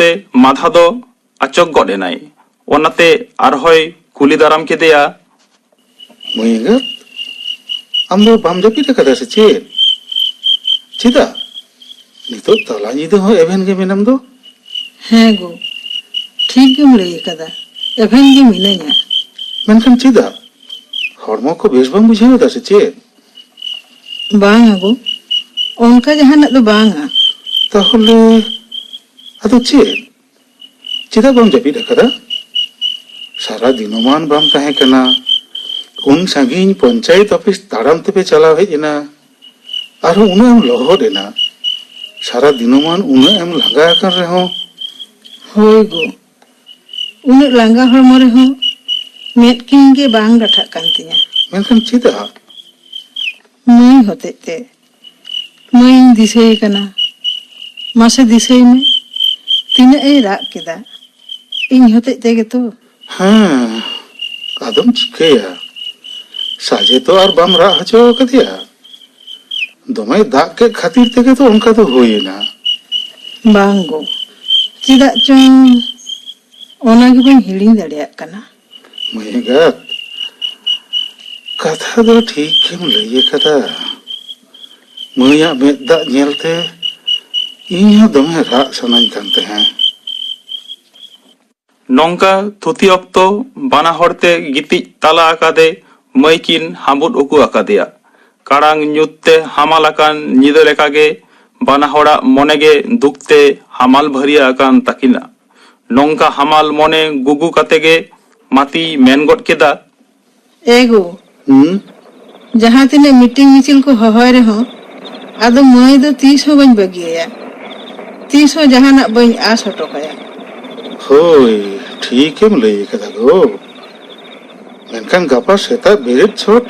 ᱛᱮ ᱢᱟᱫᱷᱟ ᱫᱚ ᱟᱪᱚᱠ ᱜᱚᱫ ᱮᱱᱟᱭ᱾ ᱚᱱᱟᱛᱮ ᱟᱨᱦᱚᱸᱭ ᱠᱩᱞᱤ ᱫᱟᱨᱟᱢ ᱠᱮᱫᱮᱭᱟ᱾ ᱢᱟᱹᱭ ᱮᱸᱜᱟᱛ, ᱟᱢ ᱫᱚ ᱵᱟᱢ ᱡᱟᱹᱯᱤᱫ ᱟᱠᱟᱫᱟ ᱥᱮ ᱪᱮᱫ? ᱪᱮᱫᱟᱜ? ᱱᱤᱛᱚᱜ ᱛᱟᱞᱟ ᱧᱤᱫᱟᱹ ᱦᱚᱸ ᱮᱵᱷᱮᱱ ᱜᱮ ᱢᱮᱱᱟᱢ ᱫᱚ? ᱦᱮᱸ ᱜᱳ, ᱴᱷᱤᱠ ᱜᱮᱢ ᱞᱟᱹᱭ ᱟᱠᱟᱫᱟ, ᱮᱵᱷᱮᱱ ᱜᱮ ᱢᱤᱱᱟᱹᱧᱟ᱾ ᱢᱮᱱᱠᱷᱟᱱ ᱪᱮᱫᱟᱜ? ᱦᱚᱲᱢᱚ ᱠᱚ ᱵᱮᱥ ᱵᱟᱢ ᱵᱩᱡᱷᱟᱹᱣ ᱮᱫᱟ ᱥᱮ ᱪᱮᱫ? ᱵᱟᱝᱟ ᱜᱳ, ᱚᱱᱠᱟ ᱡᱟᱦᱟᱱᱟᱜ ᱫᱚ ᱵᱟᱝᱟ᱾ ᱛᱟᱦᱚᱞᱮ ᱟᱫᱚ ᱪᱮᱫ? ᱪᱮᱫᱟᱜ ᱵᱟᱢ ᱡᱟᱹᱯᱤᱫ ᱟᱠᱟᱫᱟ? ᱥᱟᱨᱟ ᱫᱤᱱᱚᱢᱟᱱ ᱵᱟᱢ ᱛᱟᱦᱮᱸ ᱠᱟᱱᱟ᱾ ᱩᱱ ᱥᱟᱺᱜᱤᱧ ᱯᱚᱧᱪᱟᱭᱮᱛ ᱚᱯᱷᱤᱥ ᱛᱟᱲᱟᱢ ᱛᱮᱯᱮ ᱪᱟᱞᱟᱣ ᱦᱮᱡ ᱮᱱᱟ᱾ ᱟᱨᱦᱚᱸ ᱩᱱᱟᱹᱜ ᱮᱢ ᱞᱚᱦᱚᱫ ᱮᱱᱟ᱾ ᱥᱟᱨᱟ ᱫᱤᱱᱚᱢᱟᱱ ᱩᱱᱟᱹᱜ ᱮᱢ ᱞᱟᱸᱜᱟ ᱟᱠᱟᱱ ᱨᱮᱦᱚᱸ᱾ ᱦᱳᱭ ᱜᱳ, ᱩᱱᱟᱹᱜ ᱞᱟᱸᱜᱟ ᱦᱚᱲᱢᱚ ᱨᱮᱦᱚᱸ ᱢᱮᱫ ᱠᱤᱱ ᱜᱮ ᱵᱟᱝ ᱞᱟᱴᱷᱟᱜ ᱠᱟᱱ ᱛᱤᱧᱟ᱾ ᱢᱮᱱᱠᱷᱟᱱ ᱪᱮᱫᱟᱜ? ᱢᱟᱹᱭ ᱦᱚᱛᱮᱡ ᱛᱮ᱾ ᱢᱟᱹᱭᱤᱧ ᱫᱤᱥᱟᱹᱭᱮ ᱠᱟᱱᱟ᱾ ᱢᱟᱥᱮ ᱫᱤᱥᱟᱹᱭ ᱢᱮ, ᱛᱤᱱᱟᱹᱜ ᱮᱭ ᱨᱟᱜ ᱠᱮᱫᱟ ᱤᱧ ᱦᱚᱛᱮᱡ ᱛᱮᱜᱮ ᱛᱚ᱾ ᱦᱮᱸ, ᱟᱫᱚᱢ ᱪᱤᱠᱟᱹᱭᱟ? ᱥᱟᱡᱮ ᱛᱚ ᱟᱨ ᱵᱟᱢ ᱨᱟᱜ ᱦᱚᱪᱚ ᱟᱠᱟᱫᱮᱭᱟ᱾ ᱫᱚᱢᱮᱭ ᱫᱟᱜ ᱠᱮᱫ ᱠᱷᱟᱹᱛᱤᱨ ᱛᱮᱜᱮ ᱛᱚ ᱚᱱᱠᱟ ᱫᱚ ᱦᱩᱭ ᱮᱱᱟ᱾ ᱵᱟᱝ ᱜᱳ, ᱪᱮᱫᱟᱜ ᱪᱚᱝ ᱚᱱᱟ ᱜᱮ ᱵᱟᱹᱧ ᱦᱤᱲᱤᱧ ᱫᱟᱲᱮᱭᱟᱜ ᱠᱟᱱᱟ᱾ ᱢᱟᱹᱭ ᱮᱸᱜᱟᱛ, ᱠᱟᱛᱷᱟ ᱫᱚ ᱴᱷᱤᱠ ᱜᱮᱢ ᱞᱟᱹᱭ ᱟᱠᱟᱫᱟ᱾ ᱢᱟᱹᱭᱟᱜ ᱢᱮᱫ ᱫᱟᱜ ᱧᱮᱞᱛᱮ ᱤᱧ ᱦᱚᱸ ᱫᱚᱢᱮ ᱨᱟᱜ ᱥᱟᱱᱟᱧ ᱠᱟᱱ ᱛᱟᱦᱮᱸ᱾ ᱱᱚᱝᱠᱟ ᱛᱷᱩᱛᱤ ᱚᱠᱛᱚ ᱵᱟᱱᱟ ᱦᱚᱲ ᱛᱮ ᱜᱤᱛᱤᱡ ᱛᱟᱞᱟ ᱟᱠᱟᱫᱮ ᱢᱟᱹᱭ ᱠᱤᱱ ᱦᱟᱸᱵᱩᱫ ᱩᱠᱩ ᱟᱠᱟᱫᱮᱭᱟ᱾ ᱠᱟᱲᱟᱝ ᱧᱩᱛ ᱛᱮ ᱦᱟᱢᱟᱞ ᱟᱠᱟᱱ ᱧᱤᱫᱟᱹ ᱞᱮᱠᱟᱜᱮ ᱵᱟᱱᱟ ᱦᱚᱲᱟᱜ ᱢᱚᱱᱮ ᱜᱮ ᱫᱩᱠ ᱛᱮ ᱦᱟᱢᱟᱞ ᱵᱷᱟᱹᱨᱤᱭᱟᱹ ᱟᱠᱟᱱ ᱛᱟᱹᱠᱤᱱᱟ᱾ ᱱᱚᱝᱠᱟ ᱦᱟᱢᱟᱞ ᱢᱚᱱᱮ ᱜᱩᱜᱩ ᱠᱟᱛᱮ ᱜᱮ ᱢᱟᱹᱛᱤᱭ ᱢᱮᱱ ᱜᱚᱫ ᱠᱮᱫᱟ, ᱮ ᱜᱳ, ᱦᱩᱸ? ᱡᱟᱦᱟᱸ ᱛᱤᱱᱟᱹᱜ ᱢᱤᱴᱤᱝ ᱢᱤᱪᱷᱤᱞ ᱠᱚ ᱦᱚᱦᱚᱭ ᱨᱮᱦᱚᱸ, ᱟᱫᱚ ᱢᱟᱹᱭ ᱫᱚ ᱛᱤᱥ ᱦᱚᱸ ᱵᱟᱹᱧ ᱵᱟᱹᱜᱤᱭᱟᱭᱟ᱾ ᱛᱤᱥ ᱦᱚᱸ ᱡᱟᱦᱟᱱᱟᱜ ᱵᱟᱹᱧ ᱟᱸᱥ ᱦᱚᱴᱚ ᱠᱟᱭᱟ᱾ ᱦᱳᱭ, ᱴᱷᱤᱠᱮᱢ ᱞᱟᱹᱭ ᱟᱠᱟᱫᱟ ᱜᱳ᱾ ᱢᱮᱱᱠᱷᱟᱱ ᱜᱟᱯᱟ ᱥᱮᱛᱟᱜ ᱵᱮᱨᱮᱫ ᱪᱷᱚᱴ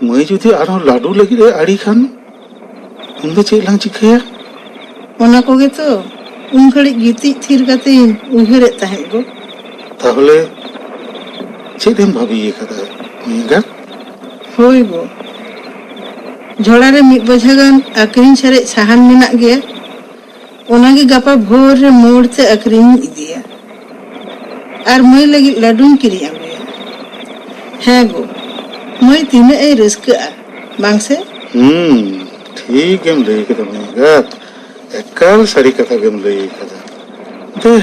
ᱢᱟᱹᱭ ᱡᱩᱫᱤ ᱟᱨᱦᱚᱸ ᱞᱟᱹᱰᱩ ᱞᱟᱹᱜᱤᱫ ᱮ ᱟᱹᱲᱤ ᱠᱷᱟᱱ, ᱩᱱᱫᱚ ᱪᱮᱫ ᱞᱟᱝ ᱪᱤᱠᱟᱹᱭᱟ? ᱚᱱᱟ ᱠᱚᱜᱮ ᱛᱚ ᱩᱱ ᱜᱷᱟᱹᱲᱤᱡ ᱜᱤᱛᱤᱡ ᱛᱷᱤᱨ ᱠᱟᱛᱮᱧ ᱩᱭᱦᱟᱹᱨᱮᱫ ᱛᱟᱦᱮᱸᱫ ᱜᱳ᱾ ᱛᱟᱦᱚᱞᱮ ᱪᱮᱫ ᱮᱢ ᱵᱷᱟᱹᱵᱤ ᱟᱠᱟᱫᱟ, ᱢᱟᱹᱭ ᱮᱸᱜᱟᱛ? ᱦᱳᱭ ᱜᱳ, ᱡᱷᱚᱲᱟ ᱨᱮ ᱢᱤᱫ ᱵᱚᱡᱷᱟ ᱜᱟᱱ ᱟᱹᱠᱷᱨᱤᱧ ᱥᱟᱨᱮᱡ ᱥᱟᱦᱟᱱ ᱢᱮᱱᱟᱜ ᱜᱮᱭᱟ, ᱚᱱᱟᱜᱮ ᱜᱟᱯᱟ ᱵᱷᱳᱨ ᱨᱮ ᱢᱳᱲ ᱛᱮ ᱟᱹᱠᱷᱨᱤᱧᱤᱧ ᱤᱫᱤᱭᱟ᱾ ᱟᱨ ᱢᱟᱹᱭ ᱞᱟᱹᱜᱤᱫ ᱞᱟᱹᱰᱩᱧ ᱠᱤᱨᱤᱧ ᱟᱹᱜᱩᱭᱟ᱾ ᱦᱮᱸ ᱜᱳ, ᱢᱟᱹᱭ ᱛᱤᱱᱟᱹᱜ ᱮ ᱨᱟᱹᱥᱠᱟᱹᱜᱼᱟ, ᱵᱟᱝ ᱥᱮ? ᱦᱩᱸ, ᱴᱷᱤᱠ ᱮᱢ ᱞᱟᱹᱭ ᱠᱮᱫᱟ ᱢᱟᱹᱭ ᱮᱸᱜᱟᱛ, ᱮᱠᱟᱞ ᱥᱟᱹᱨᱤ ᱠᱟᱛᱷᱟ ᱜᱮᱢ ᱞᱟᱹᱭ ᱠᱟᱫᱟ᱾ ᱫᱮ,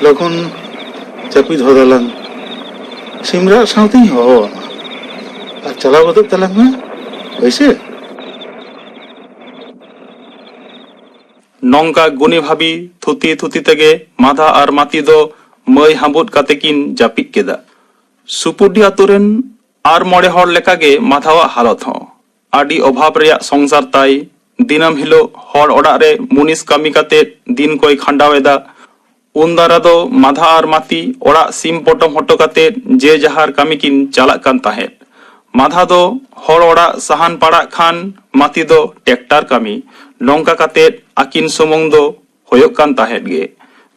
ᱞᱚᱜᱚᱱ ᱡᱟᱹᱯᱤᱫ ᱦᱚᱫᱟᱞᱟᱝ, ᱥᱤᱢᱨᱟᱜ ᱥᱟᱶᱛᱮᱧ ᱦᱚᱦᱚ ᱟᱢᱟ᱾ ᱟᱨ ᱪᱟᱞᱟᱣ ᱜᱚᱫᱚᱜ ᱛᱟᱞᱟᱝ ᱢᱮ, ᱦᱳᱭ ᱥᱮ? ᱱᱚᱝᱠᱟ ᱜᱩᱱᱤ ᱵᱷᱟᱹᱵᱤ ᱛᱷᱩᱛᱤ ᱛᱷᱩᱛᱤ ᱛᱮᱜᱮ ᱢᱟᱫᱷᱟ ᱟᱨ ᱢᱟᱹᱛᱤ ᱫᱚ ᱢᱟᱹᱭ ᱦᱟᱸᱵᱩᱫ ᱠᱟᱛᱮ ᱠᱤᱱ ᱡᱟᱹᱯᱤᱫ ᱠᱮᱫᱟ᱾ ᱥᱩᱯᱩᱨᱰᱤ ᱟᱛᱳ ᱨᱮᱱ ᱟᱨ ᱢᱚᱬᱮ ᱦᱚᱲ ᱞᱮᱠᱟᱜᱮ ᱢᱟᱫᱷᱟᱣᱟᱜ ᱦᱟᱞᱚᱛ ᱦᱚᱸ᱾ ᱟᱹᱰᱤ ᱚᱵᱷᱟᱵᱽ ᱨᱮᱭᱟᱜ ᱥᱚᱝᱥᱟᱨ ᱛᱟᱭ᱾ ᱫᱤᱱᱟᱹᱢ ᱦᱤᱞᱳᱜ ᱦᱚᱲ ᱚᱲᱟᱜ ᱨᱮ ᱢᱩᱱᱤᱥ ᱠᱟᱹᱢᱤ ᱠᱟᱛᱮ ᱫᱤᱱ ᱠᱚᱭ ᱠᱷᱟᱸᱰᱟᱣ ᱮᱫᱟ᱾ ᱩᱱ ᱫᱟᱨᱟ ᱫᱚ ᱢᱟᱫᱷᱟ ᱟᱨ ᱢᱟᱹᱛᱤ ᱚᱲᱟᱜ ᱥᱤᱢ ᱯᱚᱴᱚᱢ ᱦᱚᱴᱚ ᱠᱟᱛᱮ ᱡᱮ ᱡᱟᱦᱟᱨ ᱠᱟᱹᱢᱤ ᱠᱤᱱ ᱪᱟᱞᱟᱜ ᱠᱟᱱ ᱛᱟᱦᱮᱸᱫ᱾ ᱢᱟᱫᱷᱟ ᱫᱚ ᱦᱚᱲ ᱚᱲᱟᱜ ᱥᱟᱦᱟᱱ ᱯᱟᱲᱟᱜ ᱠᱷᱟᱱ ᱢᱟᱹᱛᱤ ᱫᱚ ᱴᱮᱠᱴᱟᱨ ᱠᱟᱹᱢᱤ᱾ ᱱᱚᱝᱠᱟ ᱠᱟᱛᱮ ᱟᱹᱠᱤᱱ ᱥᱩᱢᱩᱝ ᱫᱚ ᱦᱩᱭᱩᱜ ᱠᱟᱱ ᱛᱟᱦᱮᱸᱫ ᱜᱮ᱾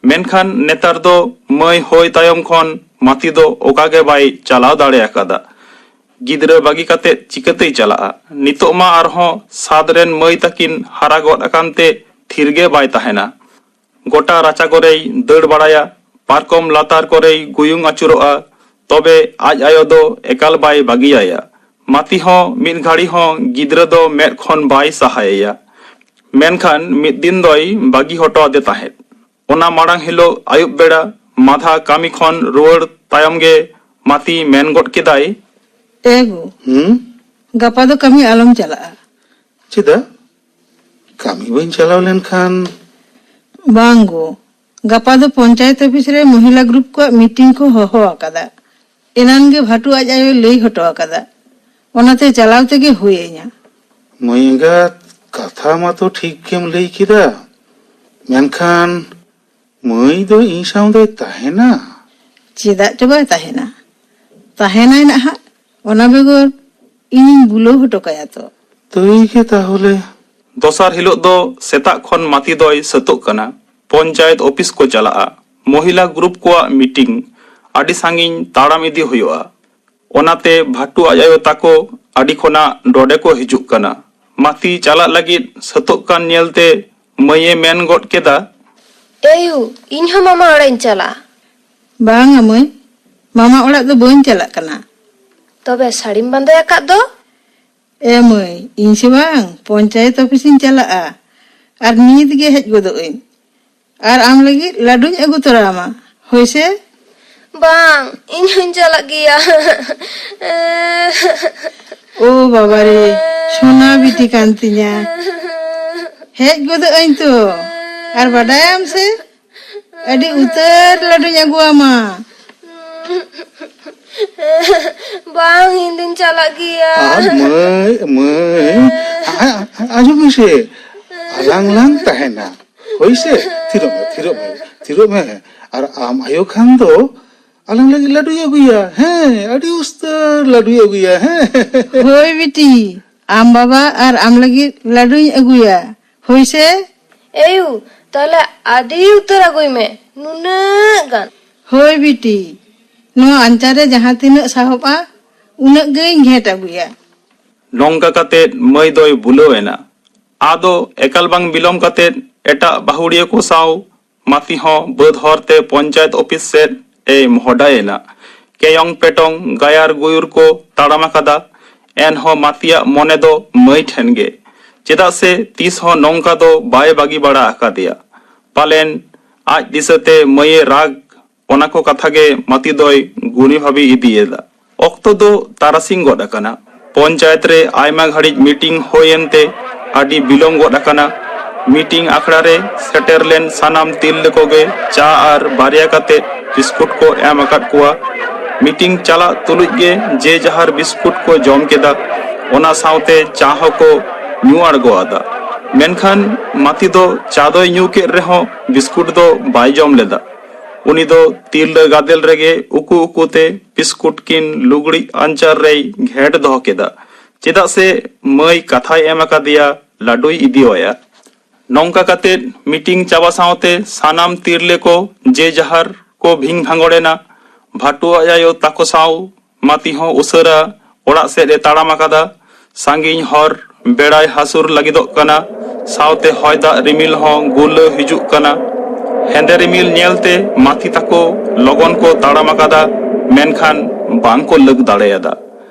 ᱢᱮᱱᱠᱷᱟᱱ ᱱᱮᱛᱟᱨ ᱫᱚ ᱢᱟᱹᱭ ᱦᱩᱭ ᱛᱟᱭᱚᱢ ᱠᱷᱚᱱ ᱢᱟᱹᱛᱤ ᱫᱚ ᱚᱠᱟ ᱜᱮ ᱵᱟᱭ ᱪᱟᱞᱟᱣ ᱫᱟᱲᱮ ᱟᱠᱟᱫᱟ᱾ ᱜᱤᱫᱽᱨᱟᱹ ᱵᱟᱹᱜᱤ ᱠᱟᱛᱮ ᱪᱤᱠᱟᱹᱛᱮᱭ ᱪᱟᱞᱟᱜᱼᱟ? ᱱᱤᱛᱚᱜ ᱢᱟ ᱟᱨᱦᱚᱸ ᱥᱟᱛ ᱨᱮᱱ ᱢᱟᱹᱭ ᱛᱟᱹᱠᱤᱱ ᱦᱟᱨᱟ ᱜᱚᱫ ᱟᱠᱟᱱ ᱛᱮ ᱛᱷᱤᱨ ᱜᱮ ᱵᱟᱭ ᱛᱟᱦᱮᱱᱟ᱾ ᱜᱚᱴᱟ ᱨᱟᱪᱟ ᱠᱚᱨᱮᱭ ᱫᱟᱹᱲ ᱵᱟᱲᱟᱭᱟ, ᱯᱟᱨᱠᱚᱢ ᱞᱟᱛᱟᱨ ᱠᱚᱨᱮᱭ ᱜᱩᱭᱩᱝ ᱟᱹᱪᱩᱨᱚᱜᱼᱟ᱾ ᱛᱚᱵᱮ ᱟᱡ ᱟᱭᱳ ᱫᱚ ᱮᱠᱟᱞ ᱵᱟᱭ ᱵᱟᱹᱜᱤᱭᱟᱭᱟ᱾ ᱢᱟᱹᱛᱤ ᱦᱚᱸ ᱢᱤᱫ ᱜᱷᱟᱹᱲᱤ ᱦᱚᱸ ᱜᱤᱫᱽᱨᱟᱹ ᱫᱚ ᱢᱮᱫ ᱠᱷᱚᱱ ᱵᱟᱭ ᱥᱟᱦᱟᱭᱮᱭᱟ᱾ ᱢᱮᱱᱠᱷᱟᱱ ᱢᱤᱫ ᱫᱤᱱ ᱫᱚᱭ ᱵᱟᱹᱜᱤ ᱦᱚᱴᱚ ᱟᱫᱮ ᱛᱟᱦᱮᱸᱫ᱾ ᱚᱱᱟ ᱢᱟᱲᱟᱝ ᱦᱤᱞᱳᱜ ᱟᱹᱭᱩᱵ ᱵᱮᱲᱟ ᱢᱟᱫᱷᱟ ᱠᱟᱹᱢᱤ ᱠᱷᱚᱱ ᱨᱩᱣᱟᱹᱲ ᱛᱟᱭᱚᱢ ᱜᱮ ᱢᱟᱹᱛᱤ ᱢᱮᱱ ᱜᱚᱫ ᱠᱮᱫᱟᱭ, ᱮ ᱜᱳ, ᱦᱩᱸ? ᱜᱟᱯᱟ ᱫᱚ ᱠᱟᱹᱢᱤ ᱟᱞᱚᱢ ᱪᱟᱞᱟᱜᱼᱟ᱾ ᱪᱮᱫᱟᱜ? ᱠᱟᱹᱢᱤ ᱵᱟᱹᱧ ᱪᱟᱞᱟᱣ ᱞᱮᱱᱠᱷᱟᱱ? ᱵᱟᱝ ᱜᱳ, ᱜᱟᱯᱟ ᱫᱚ ᱯᱚᱧᱪᱟᱭᱮᱛ ᱚᱯᱷᱤᱥ ᱨᱮ ᱢᱚᱦᱤᱞᱟ ᱜᱨᱩᱯ ᱠᱚᱣᱟᱜ ᱢᱤᱴᱤᱝ ᱠᱚ ᱦᱚᱦᱚ ᱟᱠᱟᱫᱟ᱾ ᱮᱱᱟᱱ ᱜᱮ ᱵᱷᱟᱴᱩ ᱟᱡ ᱟᱭᱳᱭ ᱞᱟᱹᱭ ᱦᱚᱴᱚ ᱟᱠᱟᱫᱟ, ᱚᱱᱟᱛᱮ ᱪᱟᱞᱟᱣ ᱛᱮᱜᱮ ᱦᱩᱭ ᱟᱹᱧᱟ᱾ ᱢᱟᱹᱭ ᱮᱸᱜᱟᱛ, ᱠᱟᱛᱷᱟ ᱢᱟᱛᱚ ᱴᱷᱤᱠ ᱜᱮᱢ ᱞᱟᱹᱭ ᱠᱮᱫᱟ, ᱢᱮᱱᱠᱷᱟᱱ ᱢᱟᱹᱭ ᱫᱚ ᱤᱧ ᱥᱟᱶ ᱫᱚᱭ ᱛᱟᱦᱮᱱᱟ? ᱪᱮᱫᱟᱜ ᱪᱚ ᱵᱟᱭ ᱛᱟᱦᱮᱱᱟ? ᱛᱟᱦᱮᱱᱟᱭ ᱱᱟᱦᱟᱜ, ᱚᱱᱟ ᱵᱮᱜᱚᱨ ᱤᱧᱤᱧ ᱵᱩᱞᱟᱹᱣ ᱦᱚᱴᱚ ᱠᱟᱭᱟ ᱛᱚ᱾ ᱛᱟᱹᱭ ᱜᱮ ᱛᱟᱦᱚᱞᱮ᱾ ᱫᱚᱥᱟᱨ ᱦᱤᱞᱳᱜ ᱫᱚ ᱥᱮᱛᱟᱜ ᱠᱷᱚᱱ ᱢᱟᱹᱛᱤ ᱫᱚᱭ ᱥᱟᱹᱛᱚᱜ ᱠᱟᱱᱟ᱾ ᱯᱚᱧᱪᱟᱭᱮᱛ ᱚᱯᱷᱤᱥ ᱠᱚ ᱪᱟᱞᱟᱜᱼᱟ᱾ ᱢᱚᱦᱤᱞᱟ ᱜᱨᱩᱯ ᱠᱚᱣᱟᱜ ᱢᱤᱴᱤᱝ᱾ ᱟᱹᱰᱤ ᱥᱟᱺᱜᱤᱧ ᱛᱟᱲᱟᱢ ᱤᱫᱤ ᱦᱩᱭᱩᱜᱼᱟ᱾ ᱚᱱᱟᱛᱮ ᱵᱷᱟᱴᱩ ᱟᱡ ᱟᱭᱳ ᱛᱟᱠᱚ ᱟᱹᱰᱤ ᱠᱷᱚᱱᱟᱜ ᱰᱚᱰᱮ ᱠᱚ ᱦᱤᱡᱩᱜ ᱠᱟᱱᱟ᱾ ᱢᱟᱹᱛᱤ ᱪᱟᱞᱟᱜ ᱞᱟᱹᱜᱤᱫ ᱥᱟᱹᱛᱚᱜ ᱠᱟᱱ ᱧᱮᱞᱛᱮ ᱢᱟᱹᱭᱮ ᱢᱮᱱ ᱜᱚᱫ ᱠᱮᱫᱟ, ᱮᱭᱩ, ᱤᱧ ᱦᱚᱸ ᱢᱟᱢᱟ ᱚᱲᱟᱜ ᱤᱧ ᱪᱟᱞᱟᱜᱼᱟ᱾ ᱵᱟᱝᱟ ᱢᱟᱹᱭ, ᱢᱟᱢᱟ ᱚᱲᱟᱜ ᱫᱚ ᱵᱟᱹᱧ ᱪᱟᱞᱟᱜ ᱠᱟᱱᱟ᱾ ᱛᱚᱵᱮ ᱥᱟᱹᱲᱤᱢ ᱵᱟᱸᱫᱮ ᱟᱠᱟᱫ ᱫᱚ? ᱮ ᱢᱟᱹᱭ, ᱤᱧ ᱥᱮ ᱵᱟᱝ ᱯᱚᱧᱪᱟᱭᱮᱛ ᱚᱯᱷᱤᱥ ᱤᱧ ᱪᱟᱞᱟᱜᱼᱟ, ᱟᱨ ᱱᱤᱛ ᱜᱮ ᱦᱮᱡ ᱜᱚᱫᱚᱜ ᱟᱹᱧ᱾ ᱟᱨ ᱟᱢ ᱞᱟᱹᱜᱤᱫ ᱞᱟᱹᱰᱩᱧ ᱟᱹᱜᱩ ᱛᱚᱨᱟ ᱟᱢᱟ, ᱦᱳᱭ ᱥᱮ? ᱵᱟᱝ, ᱤᱧ ᱦᱚᱸᱧ ᱪᱟᱞᱟᱜ ᱜᱮᱭᱟ᱾ ᱳ ᱵᱟᱵᱟ ᱨᱮ, ᱥᱳᱱᱟ ᱵᱤᱴᱤ ᱠᱟᱱ ᱛᱤᱧᱟ᱾ ᱦᱮᱡ ᱜᱚᱫᱚᱜ ᱟᱹᱧ ᱛᱚ᱾ ᱟᱨ ᱵᱟᱰᱟᱭᱟᱢ ᱥᱮ, ᱟᱹᱰᱤ ᱩᱛᱟᱹᱨ ᱞᱟᱹᱰᱩᱧ ᱟᱹᱜᱩ ᱟᱢᱟ᱾ ᱵᱟᱝ, ᱤᱧ ᱫᱩᱧ ᱪᱟᱞᱟᱜ ᱜᱮᱭᱟ᱾ ᱟᱨ ᱢᱟᱹᱭ, ᱢᱟᱹᱭ, ᱟ-, ᱟ-, ᱟᱸᱡᱚᱢ ᱢᱮᱥᱮ, ᱟᱞᱟᱝ ᱞᱟᱝ ᱛᱟᱦᱮᱱᱟ᱾ ᱦᱳᱭ ᱥᱮ? ᱛᱷᱤᱨᱚᱜ ᱢᱮ, ᱛᱷᱤᱨᱚᱜ ᱢᱮ, ᱛᱷᱤᱨᱚᱜ ᱢᱮ᱾ ᱟᱨ ᱟᱢ ᱟᱭᱳ ᱠᱷᱟᱱ ᱫᱚ ᱟᱞᱟᱝ ᱞᱟᱹᱜᱤᱫ ᱞᱟᱹᱰᱩᱭ ᱟᱹᱜᱩᱭᱟ᱾ ᱦᱮᱸ, ᱟᱹᱰᱤ ᱩᱥᱛᱟᱹᱨ ᱞᱟᱹᱰᱩᱭ ᱟᱹᱜᱩᱭᱟ᱾ ᱦᱮᱸ᱾ ᱦᱳᱭ ᱵᱤᱴᱤ, ᱟᱢ ᱵᱟᱵᱟ ᱟᱨ ᱟᱢ ᱞᱟᱹᱜᱤᱫ ᱞᱟᱹᱰᱩᱧ ᱟᱹᱜᱩᱭᱟ᱾ ᱦᱳᱭ ᱥᱮ? ᱮᱭᱩ, ᱛᱟᱦᱞᱮ ᱟᱹᱰᱤ ᱩᱛᱟᱹᱨ ᱟᱹᱜᱩᱭ ᱢᱮ, ᱱᱩᱱᱟᱹᱜ ᱜᱟᱱ᱾ ᱦᱳᱭ ᱵᱤᱴᱤ, ᱱᱚᱣᱟ ᱟᱧᱪᱟᱨ ᱨᱮ ᱡᱟᱦᱟᱸ ᱛᱤᱱᱟᱹᱜ ᱥᱟᱦᱚᱵᱼᱟ, ᱩᱱᱟᱹᱜ ᱜᱮᱧ ᱜᱷᱮᱸᱴ ᱟᱹᱜᱩᱭᱟ᱾ ᱱᱚᱝᱠᱟ ᱠᱟᱛᱮ ᱢᱟᱹᱭ ᱫᱚᱭ ᱵᱩᱞᱟᱹᱣ ᱮᱱᱟ᱾ ᱟᱫᱚ ᱮᱠᱟᱞ ᱵᱟᱝ ᱵᱤᱞᱚᱢ ᱠᱟᱛᱮ ᱮᱴᱟᱜ ᱵᱟᱹᱦᱩᱲᱤᱭᱟᱹ ᱠᱚ ᱥᱟᱶ ᱢᱟᱹᱛᱤ ᱦᱚᱸ ᱵᱟᱹᱫᱽ ᱦᱚᱨ ᱛᱮ ᱯᱚᱧᱪᱟᱭᱮᱛ ᱚᱯᱷᱤᱥ ᱥᱮᱫ ᱮ ᱢᱚᱦᱰᱟᱭᱮᱱᱟ᱾ ᱠᱮᱭᱚᱝ ᱯᱮᱴᱚᱝ ᱜᱟᱭᱟᱨ ᱜᱩᱭᱩᱨ ᱠᱚ ᱛᱟᱲᱟᱢ ᱟᱠᱟᱫᱟ᱾ ᱮᱱᱦᱚᱸ ᱢᱟᱹᱛᱤᱭᱟᱜ ᱢᱚᱱᱮ ᱫᱚ ᱢᱟᱹᱭ ᱴᱷᱮᱱ ᱜᱮ, ᱪᱮᱫᱟᱜ ᱥᱮ ᱛᱤᱥ ᱦᱚᱸ ᱱᱚᱝᱠᱟ ᱫᱚ ᱵᱟᱭ ᱵᱟᱹᱜᱤ ᱵᱟᱲᱟ ᱟᱠᱟᱫᱮᱭᱟ᱾ ᱯᱟᱞᱮᱱ ᱟᱡ ᱫᱤᱥᱟᱹᱛᱮ ᱢᱟᱹᱭᱮ ᱨᱟᱜᱽ, ᱚᱱᱟ ᱠᱚ ᱠᱟᱛᱷᱟ ᱜᱮ ᱢᱟᱹᱛᱤ ᱫᱚᱭ ᱜᱩᱱᱤ ᱵᱷᱟᱵᱤ ᱤᱫᱤᱭᱮᱫᱟ᱾ ᱚᱠᱛᱚ ᱫᱚ ᱛᱟᱨᱟᱥᱤᱧ ᱜᱚᱫ ᱟᱠᱟᱱᱟ᱾ ᱯᱚᱧᱪᱟᱭᱮᱛ ᱨᱮ ᱟᱭᱢᱟ ᱜᱷᱟᱹᱲᱤᱡ ᱢᱤᱴᱤᱝ ᱦᱩᱭᱮᱱ ᱛᱮ ᱟᱹᱰᱤ ᱵᱤᱞᱚᱢ ᱜᱚᱫ ᱟᱠᱟᱱᱟ᱾ ᱢᱤᱴᱤᱝ ᱟᱠᱷᱲᱟ ᱨᱮ ᱥᱮᱴᱮᱨ ᱞᱮᱱ ᱥᱟᱱᱟᱢ ᱛᱤᱨᱞᱟᱹ ᱠᱚᱜᱮ ᱪᱟ ᱟᱨ ᱵᱟᱨᱭᱟ ᱠᱟᱛᱮ ᱵᱤᱥᱠᱩᱴ ᱠᱚ ᱮᱢ ᱟᱠᱟᱫ ᱠᱚᱣᱟ᱾ ᱢᱤᱴᱤᱝ ᱪᱟᱞᱟᱜ ᱛᱩᱞᱩᱡ ᱜᱮ ᱡᱮ ᱡᱟᱦᱟᱨ ᱵᱤᱥᱠᱩᱴ ᱠᱚ ᱡᱚᱢ ᱠᱮᱫᱟ, ᱚᱱᱟ ᱥᱟᱶᱛᱮ ᱪᱟ ᱦᱚᱸᱠᱚ ᱧᱩ ᱟᱬᱜᱚ ᱟᱫᱟ᱾ ᱢᱮᱱᱠᱷᱟᱱ ᱢᱟᱹᱛᱤ ᱫᱚ ᱪᱟ ᱫᱚᱭ ᱧᱩ ᱠᱮᱫ ᱨᱮᱦᱚᱸ ᱵᱤᱥᱠᱩᱴ ᱫᱚ ᱵᱟᱭ ᱡᱚᱢ ᱞᱮᱫᱟ᱾ ᱩᱱᱤ ᱫᱚ ᱛᱤᱨᱞᱟᱹ ᱜᱟᱫᱮᱞ ᱨᱮᱜᱮ ᱩᱠᱩ ᱩᱠᱩᱛᱮ ᱵᱤᱥᱠᱩᱴ ᱠᱤᱱ ᱞᱩᱜᱽᱲᱤᱡ ᱟᱧᱪᱟᱨ ᱨᱮᱭ ᱜᱷᱮᱸᱴ ᱫᱚᱦᱚ ᱠᱮᱫᱟ, ᱪᱮᱫᱟᱜ ᱥᱮ ᱢᱟᱹᱭ ᱠᱟᱛᱷᱟᱭ ᱮᱢ ᱟᱠᱟᱫᱮᱭᱟ ᱞᱟᱹᱰᱩᱭ ᱤᱫᱤᱣᱟᱭᱟ᱾ ᱱᱚᱝᱠᱟ ᱠᱟᱛᱮ ᱢᱤᱴᱤᱝ ᱪᱟᱵᱟ ᱥᱟᱶᱛᱮ ᱥᱟᱱᱟᱢ ᱛᱤᱨᱞᱟᱹ ᱠᱚ ᱡᱮ ᱡᱟᱦᱟᱨ ᱠᱚ ᱵᱷᱤᱝ ᱵᱷᱟᱸᱜᱚᱲ ᱮᱱᱟ᱾ ᱵᱷᱟᱴᱩ ᱟᱡ ᱟᱭᱳ ᱛᱟᱠᱚ ᱥᱟᱶ ᱢᱟᱹᱛᱤ ᱦᱚᱸ ᱩᱥᱟᱹᱨᱟ ᱚᱲᱟᱜ ᱥᱮᱫ ᱮ ᱛᱟᱲᱟᱢ ᱟᱠᱟᱫᱟ᱾ ᱥᱟᱺᱜᱤᱧ ᱦᱚᱨ ᱵᱮᱲᱟᱭ ᱦᱟᱹᱥᱩᱨ ᱞᱟᱹᱜᱤᱫᱚᱜ ᱠᱟᱱᱟ, ᱥᱟᱶᱛᱮ ᱦᱚᱭ ᱫᱟᱜ ᱨᱤᱢᱤᱞ ᱦᱚᱸ ᱜᱩᱨᱞᱟᱹ ᱦᱤᱡᱩᱜ ᱠᱟᱱᱟ᱾ ᱦᱮᱸᱫᱮ ᱨᱤᱢᱤᱞ ᱧᱮᱞᱛᱮ ᱢᱟᱹᱛᱤ ᱛᱟᱠᱚ ᱞᱚᱜᱚᱱ ᱠᱚ ᱛᱟᱲᱟᱢ ᱟᱠᱟᱫᱟ, ᱢᱮᱱᱠᱷᱟᱱ ᱵᱟᱝ ᱠᱚ ᱞᱟᱹᱜ ᱫᱟᱲᱮᱭᱟᱫᱟ᱾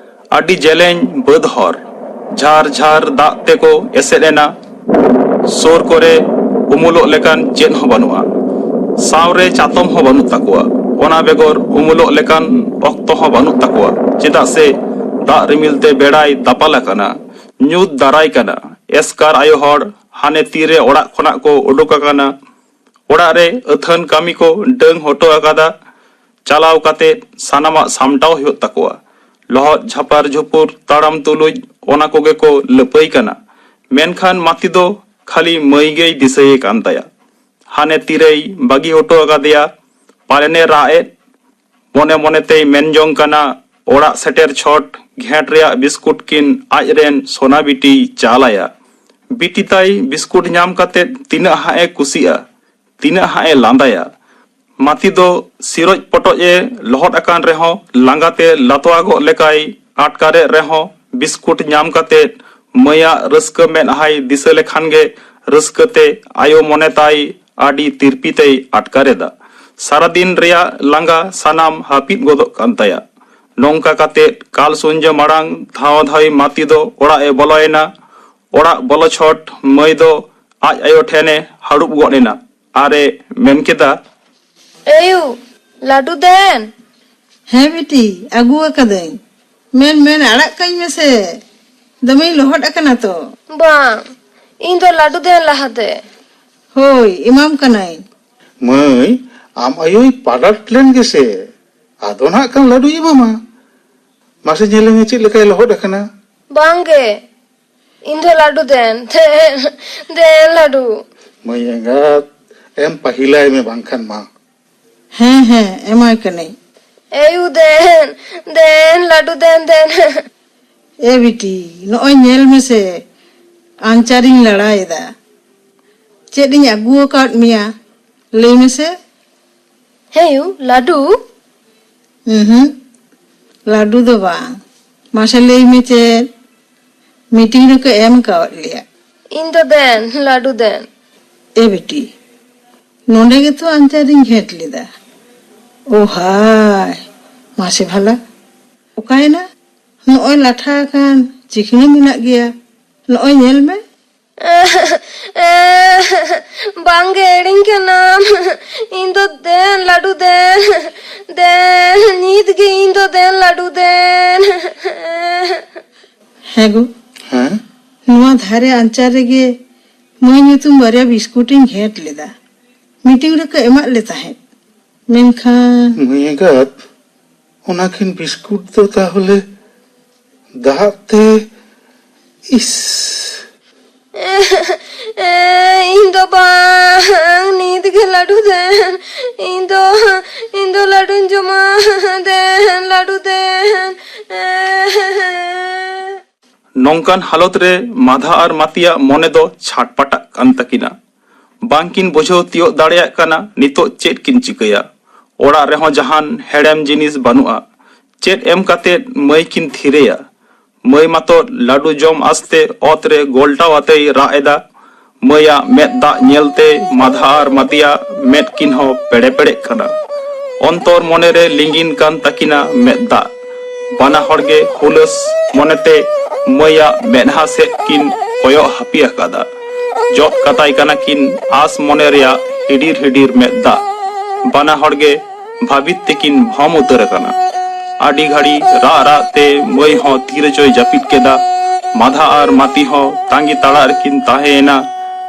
ᱟᱹᱰᱤ ᱡᱮᱞᱮᱧ ᱵᱟᱹᱫᱽ ᱦᱚᱨ, ᱡᱷᱟᱨ ᱡᱷᱟᱨ ᱫᱟᱜ ᱛᱮᱠᱚ ᱮᱥᱮᱫ ᱮᱱᱟ᱾ ᱥᱩᱨ ᱠᱚᱨᱮ ᱩᱢᱩᱞᱚᱜ ᱞᱮᱠᱟᱱ ᱪᱮᱫ ᱦᱚᱸ ᱵᱟᱹᱱᱩᱜᱼᱟ᱾ ᱥᱟᱶᱨᱮ ᱪᱟᱛᱚᱢ ᱦᱚᱸ ᱵᱟᱹᱱᱩᱜ ᱛᱟᱠᱚᱣᱟ᱾ ᱚᱱᱟ ᱵᱮᱜᱚᱨ ᱩᱢᱩᱞᱚᱜ ᱞᱮᱠᱟᱱ ᱚᱠᱛᱚ ᱦᱚᱸ ᱵᱟᱹᱱᱩᱜ ᱛᱟᱠᱚᱣᱟ, ᱪᱮᱫᱟᱜ ᱥᱮ ᱫᱟᱜ ᱨᱤᱢᱤᱞ ᱛᱮ ᱵᱮᱲᱟᱭ ᱫᱟᱯᱟᱞ ᱟᱠᱟᱱᱟ᱾ ᱧᱩᱛ ᱫᱟᱨᱟᱭ ᱠᱟᱱᱟ᱾ ᱮᱥᱠᱟᱨ ᱟᱭᱳ ᱦᱚᱲ ᱦᱟᱱᱮ ᱛᱤᱨᱮ ᱚᱲᱟᱜ ᱠᱷᱚᱱᱟᱜ ᱠᱚ ᱩᱰᱩᱠ ᱟᱠᱟᱱᱟ᱾ ᱚᱲᱟᱜ ᱨᱮ ᱟᱹᱛᱷᱟᱹᱱ ᱠᱟᱹᱢᱤ ᱠᱚ ᱰᱟᱹᱝ ᱦᱚᱴᱚ ᱟᱠᱟᱫᱟ᱾ ᱪᱟᱞᱟᱣ ᱠᱟᱛᱮ ᱥᱟᱱᱟᱢᱟᱜ ᱥᱟᱢᱴᱟᱣ ᱦᱩᱭᱩᱜ ᱛᱟᱠᱚᱣᱟ᱾ ᱞᱚᱦᱚᱫ ᱡᱷᱟᱯᱟᱨ ᱡᱷᱩᱯᱩᱨ ᱛᱟᱲᱟᱢ ᱛᱩᱞᱩᱡ ᱚᱱᱟ ᱠᱚᱜᱮ ᱠᱚ ᱞᱟᱹᱯᱟᱹᱭ ᱠᱟᱱᱟ᱾ ᱢᱮᱱᱠᱷᱟᱱ ᱢᱟᱹᱛᱤ ᱫᱚ ᱠᱷᱟᱹᱞᱤ ᱢᱟᱹᱭ ᱜᱮᱭ ᱫᱤᱥᱟᱹᱭᱮ ᱠᱟᱱ ᱛᱟᱭᱟ᱾ ᱦᱟᱱᱮ ᱛᱤᱨᱮᱭ ᱵᱟᱹᱜᱤ ᱦᱚᱴᱚ ᱟᱠᱟᱫᱮᱭᱟ, ᱯᱟᱞᱮᱱᱮ ᱨᱟᱜ ᱮᱫ᱾ ᱢᱚᱱᱮ ᱢᱚᱱᱮ ᱛᱮᱭ ᱢᱮᱱ ᱡᱚᱝ ᱠᱟᱱᱟ, ᱚᱲᱟᱜ ᱥᱮᱴᱮᱨ ᱪᱷᱚᱴ ᱜᱷᱮᱸᱴ ᱨᱮᱭᱟᱜ ᱵᱤᱥᱠᱩᱴ ᱠᱤᱱ ᱟᱡ ᱨᱮᱱ ᱥᱚᱱᱟ ᱵᱤᱴᱤᱭ ᱪᱟᱞ ᱟᱭᱟ᱾ ᱵᱤᱴᱤ ᱛᱟᱭ ᱵᱤᱥᱠᱩᱴ ᱧᱟᱢ ᱠᱟᱛᱮ ᱛᱤᱱᱟᱹᱜ ᱦᱟᱸᱜ ᱮ ᱠᱩᱥᱤᱜᱼᱟ, ᱛᱤᱱᱟᱹᱜ ᱦᱟᱸᱜ ᱮ ᱞᱟᱸᱫᱟᱭᱟ᱾ ᱢᱟᱹᱛᱤ ᱫᱚ ᱥᱤᱨᱚᱡ ᱯᱚᱴᱚᱡ ᱮ ᱞᱚᱦᱚᱫ ᱟᱠᱟᱱ ᱨᱮᱦᱚᱸ ᱞᱟᱸᱜᱟᱛᱮ ᱞᱟᱛᱣᱟᱜᱚᱜ ᱞᱮᱠᱟᱭ ᱟᱴᱠᱟᱨᱮᱫ ᱨᱮᱦᱚᱸ ᱵᱤᱥᱠᱩᱴ ᱧᱟᱢ ᱠᱟᱛᱮ ᱢᱟᱹᱭᱟᱜ ᱨᱟᱹᱥᱠᱟᱹ ᱢᱮᱫᱦᱟᱭ ᱫᱤᱥᱟᱹ ᱞᱮᱠᱷᱟᱱ ᱜᱮ ᱨᱟᱹᱥᱠᱟᱹ ᱛᱮ ᱟᱭᱳ ᱢᱚᱱᱮ ᱛᱟᱭ ᱟᱹᱰᱤ ᱛᱤᱨᱯᱤ ᱛᱮᱭ ᱟᱴᱠᱟᱨ ᱮᱫᱟ᱾ ᱥᱟᱨᱟᱫᱤᱱ ᱨᱮᱭᱟᱜ ᱞᱟᱸᱜᱟ ᱥᱟᱱᱟᱢ ᱦᱟᱹᱯᱤᱫ ᱜᱚᱫᱚᱜ ᱠᱟᱱ ᱛᱟᱭᱟ᱾ ᱱᱚᱝᱠᱟ ᱠᱟᱛᱮ ᱠᱟᱞ ᱥᱩᱧᱡᱟᱹ ᱢᱟᱲᱟᱝ ᱫᱷᱟᱶ ᱫᱷᱟᱹᱣᱤ ᱢᱟᱹᱛᱤ ᱫᱚ ᱚᱲᱟᱜ ᱮ ᱵᱚᱞᱚᱭᱮᱱᱟ᱾ ᱚᱲᱟᱜ ᱵᱚᱞᱚ ᱪᱷᱚᱴ ᱢᱟᱹᱭ ᱫᱚ ᱟᱡ ᱟᱭᱳ ᱴᱷᱮᱱ ᱮ ᱦᱟᱹᱲᱩᱵ ᱜᱚᱫ ᱮᱱᱟ ᱟᱨ ᱮ ᱢᱮᱱ ᱠᱮᱫᱟ, ᱮᱭᱩ, ᱞᱟᱹᱰᱩ ᱫᱮᱱ᱾ ᱦᱮᱸ ᱵᱤᱴᱤ, ᱟᱹᱜᱩ ᱟᱠᱟᱫᱟᱹᱧ᱾ ᱢᱮᱱ, ᱢᱮᱱ, ᱟᱲᱟᱜ ᱠᱟᱹᱧ ᱢᱮᱥᱮ, ᱫᱚᱢᱮᱧ ᱞᱚᱦᱚᱫ ᱟᱠᱟᱱᱟ ᱛᱚ᱾ ᱵᱟᱝ, ᱤᱧ ᱫᱚ ᱞᱟᱹᱰᱩ ᱫᱮᱱ ᱞᱟᱦᱟᱛᱮ᱾ ᱦᱳᱭ, ᱮᱢᱟᱢ ᱠᱟᱹᱱᱟᱹᱧ᱾ ᱢᱟᱹᱭ, ᱟᱢ ᱟᱭᱳᱭ ᱯᱟᱞᱟᱴ ᱞᱮᱱ ᱜᱮᱥᱮ, ᱟᱫᱚ ᱱᱟᱜ ᱠᱷᱟᱱ ᱞᱟᱹᱰᱩᱭ ᱮᱢᱟᱢᱟ᱾ ᱢᱟᱥᱮ ᱧᱮᱞᱮᱢᱮ ᱪᱮᱫ ᱞᱮᱠᱟᱭ ᱞᱚᱦᱚᱫ ᱟᱠᱟᱱᱟ᱾ ᱵᱟᱝ ᱜᱮ, ᱤᱧ ᱫᱚ ᱞᱟᱹᱰᱩ ᱫᱮᱱ, ᱫᱮᱱ, ᱫᱮᱱ ᱞᱟᱹᱰᱩ᱾ ᱢᱟᱹᱭ ᱮᱸᱜᱟᱛ, ᱮᱢ ᱯᱟᱹᱦᱤᱞᱟᱭ ᱢᱮ ᱵᱟᱝᱠᱷᱟᱱ ᱢᱟ᱾ ᱦᱮᱸ, ᱦᱮᱸ, ᱮᱢᱟᱭ ᱠᱟᱹᱱᱟᱹᱧ᱾ ᱮᱭᱩ ᱫᱮᱱ, ᱫᱮᱱ ᱞᱟᱹᱰᱩ ᱫᱮᱱ, ᱫᱮᱱ᱾ ᱮ ᱵᱤᱴᱤ, ᱱᱚᱜᱼᱚᱭ ᱧᱮᱞ ᱢᱮᱥᱮ, ᱟᱧᱪᱟᱨᱤᱧ ᱞᱟᱲᱟᱭᱮᱫᱟ᱾ ᱪᱮᱫ ᱤᱧ ᱟᱹᱜᱩ ᱟᱠᱟᱫ ᱢᱮᱭᱟ, ᱞᱟᱹᱭ ᱢᱮᱥᱮ᱾ ᱦᱮᱸ ᱭᱩ, ᱞᱟᱹᱰᱩ᱾ ᱩᱸᱦᱩᱸ, ᱞᱟᱹᱰᱩ ᱫᱚ ᱵᱟᱝ᱾ ᱢᱟᱥᱮ ᱞᱟᱹᱭ ᱢᱮ ᱪᱮᱫ? ᱢᱤᱴᱤᱝ ᱨᱮᱠᱚ ᱮᱢ ᱠᱟᱣᱟᱫ ᱞᱮᱭᱟ᱾ ᱤᱧ ᱫᱚ ᱫᱮᱱ, ᱞᱟᱹᱰᱩ ᱫᱮᱱ᱾ ᱮ ᱵᱤᱴᱤ, ᱱᱚᱰᱮ ᱜᱮᱛᱚ ᱟᱧᱪᱟᱨᱤᱧ ᱜᱷᱮᱸᱴ ᱞᱮᱫᱟ᱾ ᱳ ᱦᱟᱭ, ᱢᱟᱥᱮ ᱵᱷᱟᱞᱟ, ᱚᱠᱟᱭᱮᱱᱟ? ᱱᱚᱜᱼᱚᱭ ᱞᱟᱴᱷᱟ ᱟᱠᱟᱱ ᱪᱤᱠᱷᱱᱟᱹ ᱢᱮᱱᱟᱜ ᱜᱮᱭᱟ᱾ ᱱᱚᱜᱼᱚᱭ ᱧᱮᱞ ᱢᱮ᱾ ᱵᱟᱝᱜᱮ ᱮᱲᱮᱧ ᱠᱟᱱᱟᱢ᱾ ᱤᱧ ᱫᱚ ᱫᱮᱱ ᱞᱟᱹᱰᱩ ᱫᱮᱱ, ᱫᱮᱱ ᱱᱤᱛ ᱜᱮ ᱤᱧ ᱫᱚ ᱫᱮᱱ ᱞᱟᱹᱰᱩ ᱫᱮᱱ᱾ ᱦᱮᱸ ᱜᱳ᱾ ᱦᱮᱸ? ᱱᱚᱣᱟ ᱫᱷᱟᱨᱮ ᱟᱧᱪᱟᱨ ᱨᱮᱜᱮ ᱢᱟᱹᱭ ᱧᱩᱛᱩᱢ ᱵᱟᱨᱭᱟ ᱵᱤᱥᱠᱩᱴ ᱤᱧ ᱜᱷᱮᱸᱴ ᱞᱮᱫᱟ᱾ ᱢᱤᱴᱤᱝ ᱨᱮᱠᱚ ᱮᱢᱟᱫ ᱞᱮ ᱛᱟᱦᱮᱸᱫ᱾ ᱢᱮᱱᱠᱷᱟᱱ ᱢᱟᱹᱭ ᱮᱸᱜᱟᱛ, ᱚᱱᱟᱠᱤᱱ ᱵᱤᱥᱠᱩᱴ ᱫᱚ ᱛᱟᱦᱚᱞᱮ ᱫᱟᱜ ᱛᱮ? ᱤᱥ! ᱤᱧ ᱫᱚ ᱵᱟᱝ, ᱱᱤᱛ ᱜᱮ ᱞᱟᱹᱰᱩ ᱫᱮᱱ᱾ ᱤᱧ ᱫᱚ, ᱤᱧ ᱫᱚ ᱞᱟᱹᱰᱩᱧ ᱡᱚᱢᱟ᱾ ᱫᱮᱱ, ᱞᱟᱹᱰᱩ ᱫᱮᱱ᱾ ᱱᱚᱝᱠᱟᱱ ᱦᱟᱞᱚᱛ ᱨᱮ ᱢᱟᱫᱷᱟ ᱟᱨ ᱢᱟᱹᱛᱤᱭᱟᱜ ᱢᱚᱱᱮ ᱫᱚ ᱪᱷᱟᱴᱯᱟᱴᱟᱜ ᱠᱟᱱ ᱛᱟᱹᱠᱤᱱᱟ᱾ ᱵᱟᱝᱠᱤᱱ ᱵᱩᱡᱷᱟᱹᱣ ᱛᱤᱭᱳᱜ ᱫᱟᱲᱮᱭᱟᱜ ᱠᱟᱱᱟ ᱱᱤᱛᱚᱜ ᱪᱮᱫ ᱠᱤᱱ ᱪᱤᱠᱟᱹᱭᱟ᱾ ᱚᱲᱟᱜ ᱨᱮᱦᱚᱸ ᱡᱟᱦᱟᱱ ᱦᱮᱲᱮᱢ ᱡᱤᱱᱤᱥ ᱵᱟᱹᱱᱩᱜᱼᱟ᱾ ᱪᱮᱫ ᱮᱢ ᱠᱟᱛᱮ ᱢᱟᱹᱭ ᱠᱤᱱ ᱛᱷᱤᱨᱮᱭᱟ? ᱢᱟᱹᱭ ᱢᱟᱛᱚ ᱞᱟᱹᱰᱩ ᱡᱚᱢ ᱟᱥᱛᱮ ᱚᱛ ᱨᱮ ᱜᱚᱞᱴᱟᱣ ᱟᱛᱮᱭ ᱨᱟᱜ ᱮᱫᱟ᱾ ᱢᱟᱹᱭᱟᱜ ᱢᱮᱫ ᱫᱟᱜ ᱧᱮᱞᱛᱮ ᱢᱟᱫᱷᱟ ᱟᱨ ᱢᱟᱛᱤᱭᱟᱜ ᱢᱮᱫ ᱠᱤᱱ ᱦᱚᱸ ᱯᱮᱲᱮ ᱯᱮᱲᱮᱜ ᱠᱟᱱᱟ᱾ ᱚᱱᱛᱚᱨ ᱢᱚᱱᱮᱨᱮ ᱞᱤᱸᱜᱤᱱ ᱠᱟᱱ ᱛᱟᱹᱠᱤᱱᱟ ᱢᱮᱫ ᱫᱟᱜ᱾ ᱵᱟᱱᱟ ᱦᱚᱲᱜᱮ ᱦᱩᱞᱟᱹᱥ ᱢᱚᱱᱮᱛᱮ ᱢᱟᱹᱭᱟᱜ ᱢᱮᱫᱦᱟ ᱥᱮᱫ ᱠᱤᱱ ᱠᱚᱭᱚᱜ ᱦᱟᱹᱯᱤ ᱟᱠᱟᱫᱟ᱾ ᱡᱚᱫ ᱠᱟᱛᱟᱭ ᱠᱟᱱᱟ ᱠᱤᱱ ᱟᱸᱥ ᱢᱚᱱᱮ ᱨᱮᱭᱟᱜ ᱦᱤᱰᱤᱨ ᱦᱤᱰᱤᱨ ᱢᱮᱫ ᱫᱟᱜ᱾ ᱵᱟᱱᱟ ᱦᱚᱲᱜᱮ ᱵᱷᱟᱹᱵᱤᱛ ᱛᱮᱠᱤᱱ ᱵᱷᱚᱢ ᱩᱛᱟᱹᱨ ᱟᱠᱟᱱᱟ᱾ ᱟᱹᱰᱤ ᱜᱷᱟᱹᱲᱤ ᱨᱟᱜ ᱨᱟᱜ ᱛᱮ ᱢᱟᱹᱭ ᱦᱚᱸ ᱛᱤᱨᱮᱪᱚᱭ ᱡᱟᱹᱯᱤᱫ ᱠᱮᱫᱟ᱾ ᱢᱟᱫᱷᱟ ᱟᱨ ᱢᱟᱹᱛᱤ ᱦᱚᱸ ᱛᱟᱸᱜᱤ ᱛᱟᱲᱟᱜ ᱨᱮᱠᱤᱱ ᱛᱟᱦᱮᱸᱭᱮᱱᱟ᱾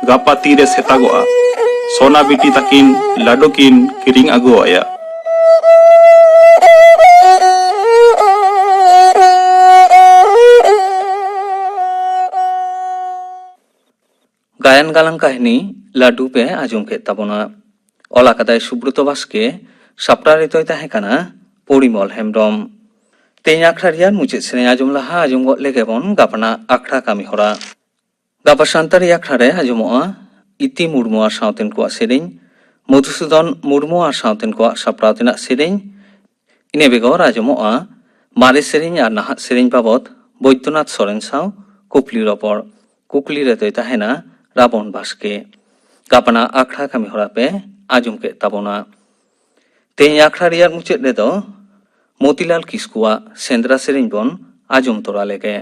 ᱜᱟᱯᱟ ᱛᱤᱨᱮ ᱥᱮᱛᱟᱜᱚᱜᱼᱟ, ᱥᱳᱱᱟ ᱵᱤᱴᱤ ᱛᱟᱹᱠᱤᱱ ᱞᱟᱹᱰᱩ ᱠᱤᱱ ᱠᱤᱨᱤᱧ ᱟᱹᱜᱩ ᱟᱭᱟ᱾ ᱜᱟᱭᱟᱱ ᱜᱟᱞᱟᱝ ᱠᱟᱹᱦᱱᱤ ᱞᱟᱹᱰᱩ ᱯᱮ ᱟᱸᱡᱚᱢ ᱠᱮᱫ ᱛᱟᱵᱚᱱᱟ᱾ ᱚᱞ ᱟᱠᱟᱫᱟᱭ ᱥᱩᱵᱨᱚᱛᱚ ᱵᱟᱥᱠᱮ, ᱥᱟᱯᱲᱟᱣ ᱨᱮᱫᱚᱭ ᱛᱟᱦᱮᱸ ᱠᱟᱱᱟ ᱯᱚᱨᱤᱢᱚᱞ ᱦᱮᱢᱵᱨᱚᱢ᱾ ᱛᱮᱦᱮᱧ ᱟᱠᱷᱲᱟ ᱨᱮᱭᱟᱜ ᱢᱩᱪᱟᱹᱫ ᱥᱮᱨᱮᱧ ᱟᱸᱡᱚᱢ ᱞᱟᱦᱟ ᱟᱸᱡᱚᱢ ᱜᱚᱫ ᱞᱮᱜᱮ ᱵᱚᱱ ᱜᱟᱯᱟᱱᱟᱜ ᱟᱠᱷᱲᱟ ᱠᱟᱹᱢᱤ ᱦᱚᱨᱟ᱾ ᱜᱟᱯᱟ ᱥᱟᱱᱛᱟᱲᱤ ᱟᱠᱷᱲᱟ ᱨᱮ ᱟᱸᱡᱚᱢᱚᱜᱼᱟ ᱤᱛᱤ ᱢᱩᱨᱢᱩ ᱟᱨ ᱥᱟᱶᱛᱮᱱ ᱠᱚᱣᱟᱜ ᱥᱮᱨᱮᱧ, ᱢᱚᱫᱷᱩᱥᱩᱫᱚᱱ ᱢᱩᱨᱢᱩ ᱟᱨ ᱥᱟᱶᱛᱮᱱ ᱠᱚᱣᱟᱜ ᱥᱟᱯᱲᱟᱣ ᱛᱮᱱᱟᱜ ᱥᱮᱨᱮᱧ᱾ ᱤᱱᱟᱹ ᱵᱮᱜᱚᱨ ᱟᱸᱡᱚᱢᱚᱜᱼᱟ ᱢᱟᱨᱮ ᱥᱮᱨᱮᱧ ᱟᱨ ᱱᱟᱦᱟᱜ ᱥᱮᱨᱮᱧ ᱵᱟᱵᱚᱛ ᱵᱳᱭᱫᱚᱱᱟᱛᱷ ᱥᱚᱨᱮᱱ ᱥᱟᱶ ᱠᱩᱠᱞᱤ ᱨᱚᱯᱚᱲ᱾ ᱠᱩᱠᱞᱤ ᱨᱮᱫᱚᱭ ᱛᱟᱦᱮᱱᱟ ᱨᱟᱵᱚᱱ ᱵᱟᱥᱠᱮ᱾ ᱜᱟᱯᱟᱱᱟᱜ ᱟᱠᱷᱲᱟ ᱠᱟᱹᱢᱤ ᱦᱚᱨᱟ ᱯᱮ ᱟᱸᱡᱚᱢ ᱠᱮᱫ ᱛᱟᱵᱚᱱᱟ᱾ ᱛᱮᱦᱮᱧ ᱟᱠᱷᱲᱟ ᱨᱮᱭᱟᱜ ᱢᱩᱪᱟᱹᱫ ᱨᱮᱫᱚ ᱢᱚᱛᱤᱞᱟᱞ ᱠᱤᱥᱠᱩᱣᱟᱜ ᱥᱮᱸᱫᱽᱨᱟ ᱥᱮᱨᱮᱧ ᱵᱚᱱ ᱟᱸᱡᱚᱢ ᱛᱚᱨᱟ ᱞᱮᱜᱮ᱾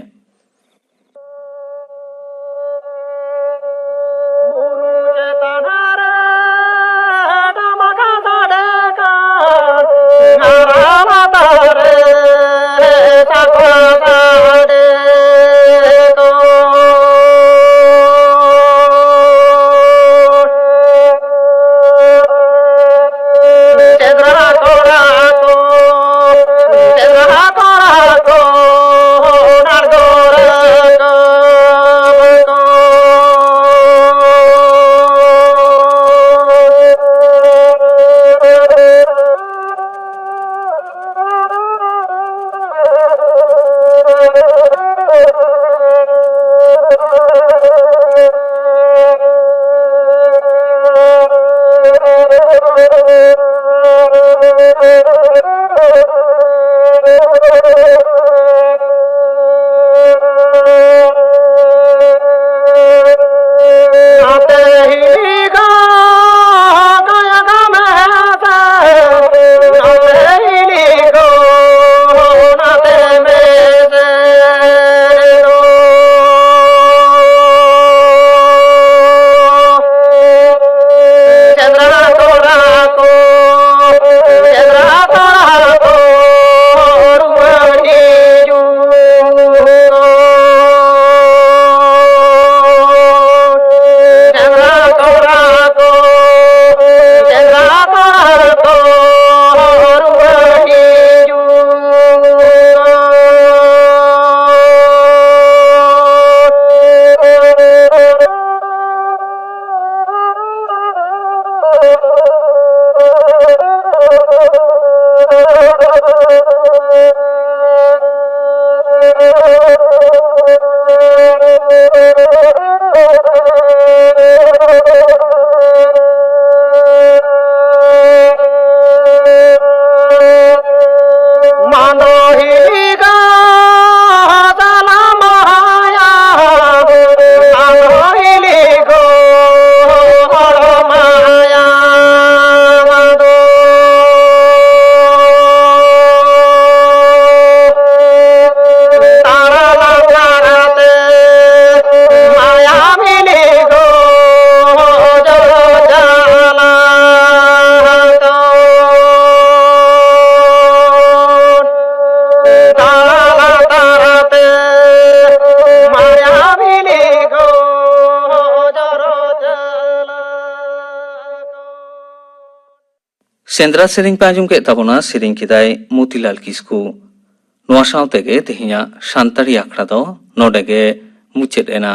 ᱥᱮᱸᱫᱽᱨᱟ ᱥᱮᱨᱮᱧ ᱯᱮ ᱟᱸᱡᱚᱢ ᱠᱮᱫ ᱛᱟᱵᱚᱱᱟ, ᱥᱮᱨᱮᱧ ᱠᱮᱫᱟᱭ ᱢᱚᱛᱤᱞᱟᱞ ᱠᱤᱥᱠᱩ᱾ ᱱᱚᱣᱟ ᱥᱟᱶ ᱛᱮᱜᱮ ᱛᱮᱦᱮᱧᱟᱜ ᱥᱟᱱᱛᱟᱲᱤ ᱟᱠᱷᱲᱟ ᱫᱚ ᱱᱚᱰᱮ ᱜᱮ ᱢᱩᱪᱟᱹᱫ ᱮᱱᱟ᱾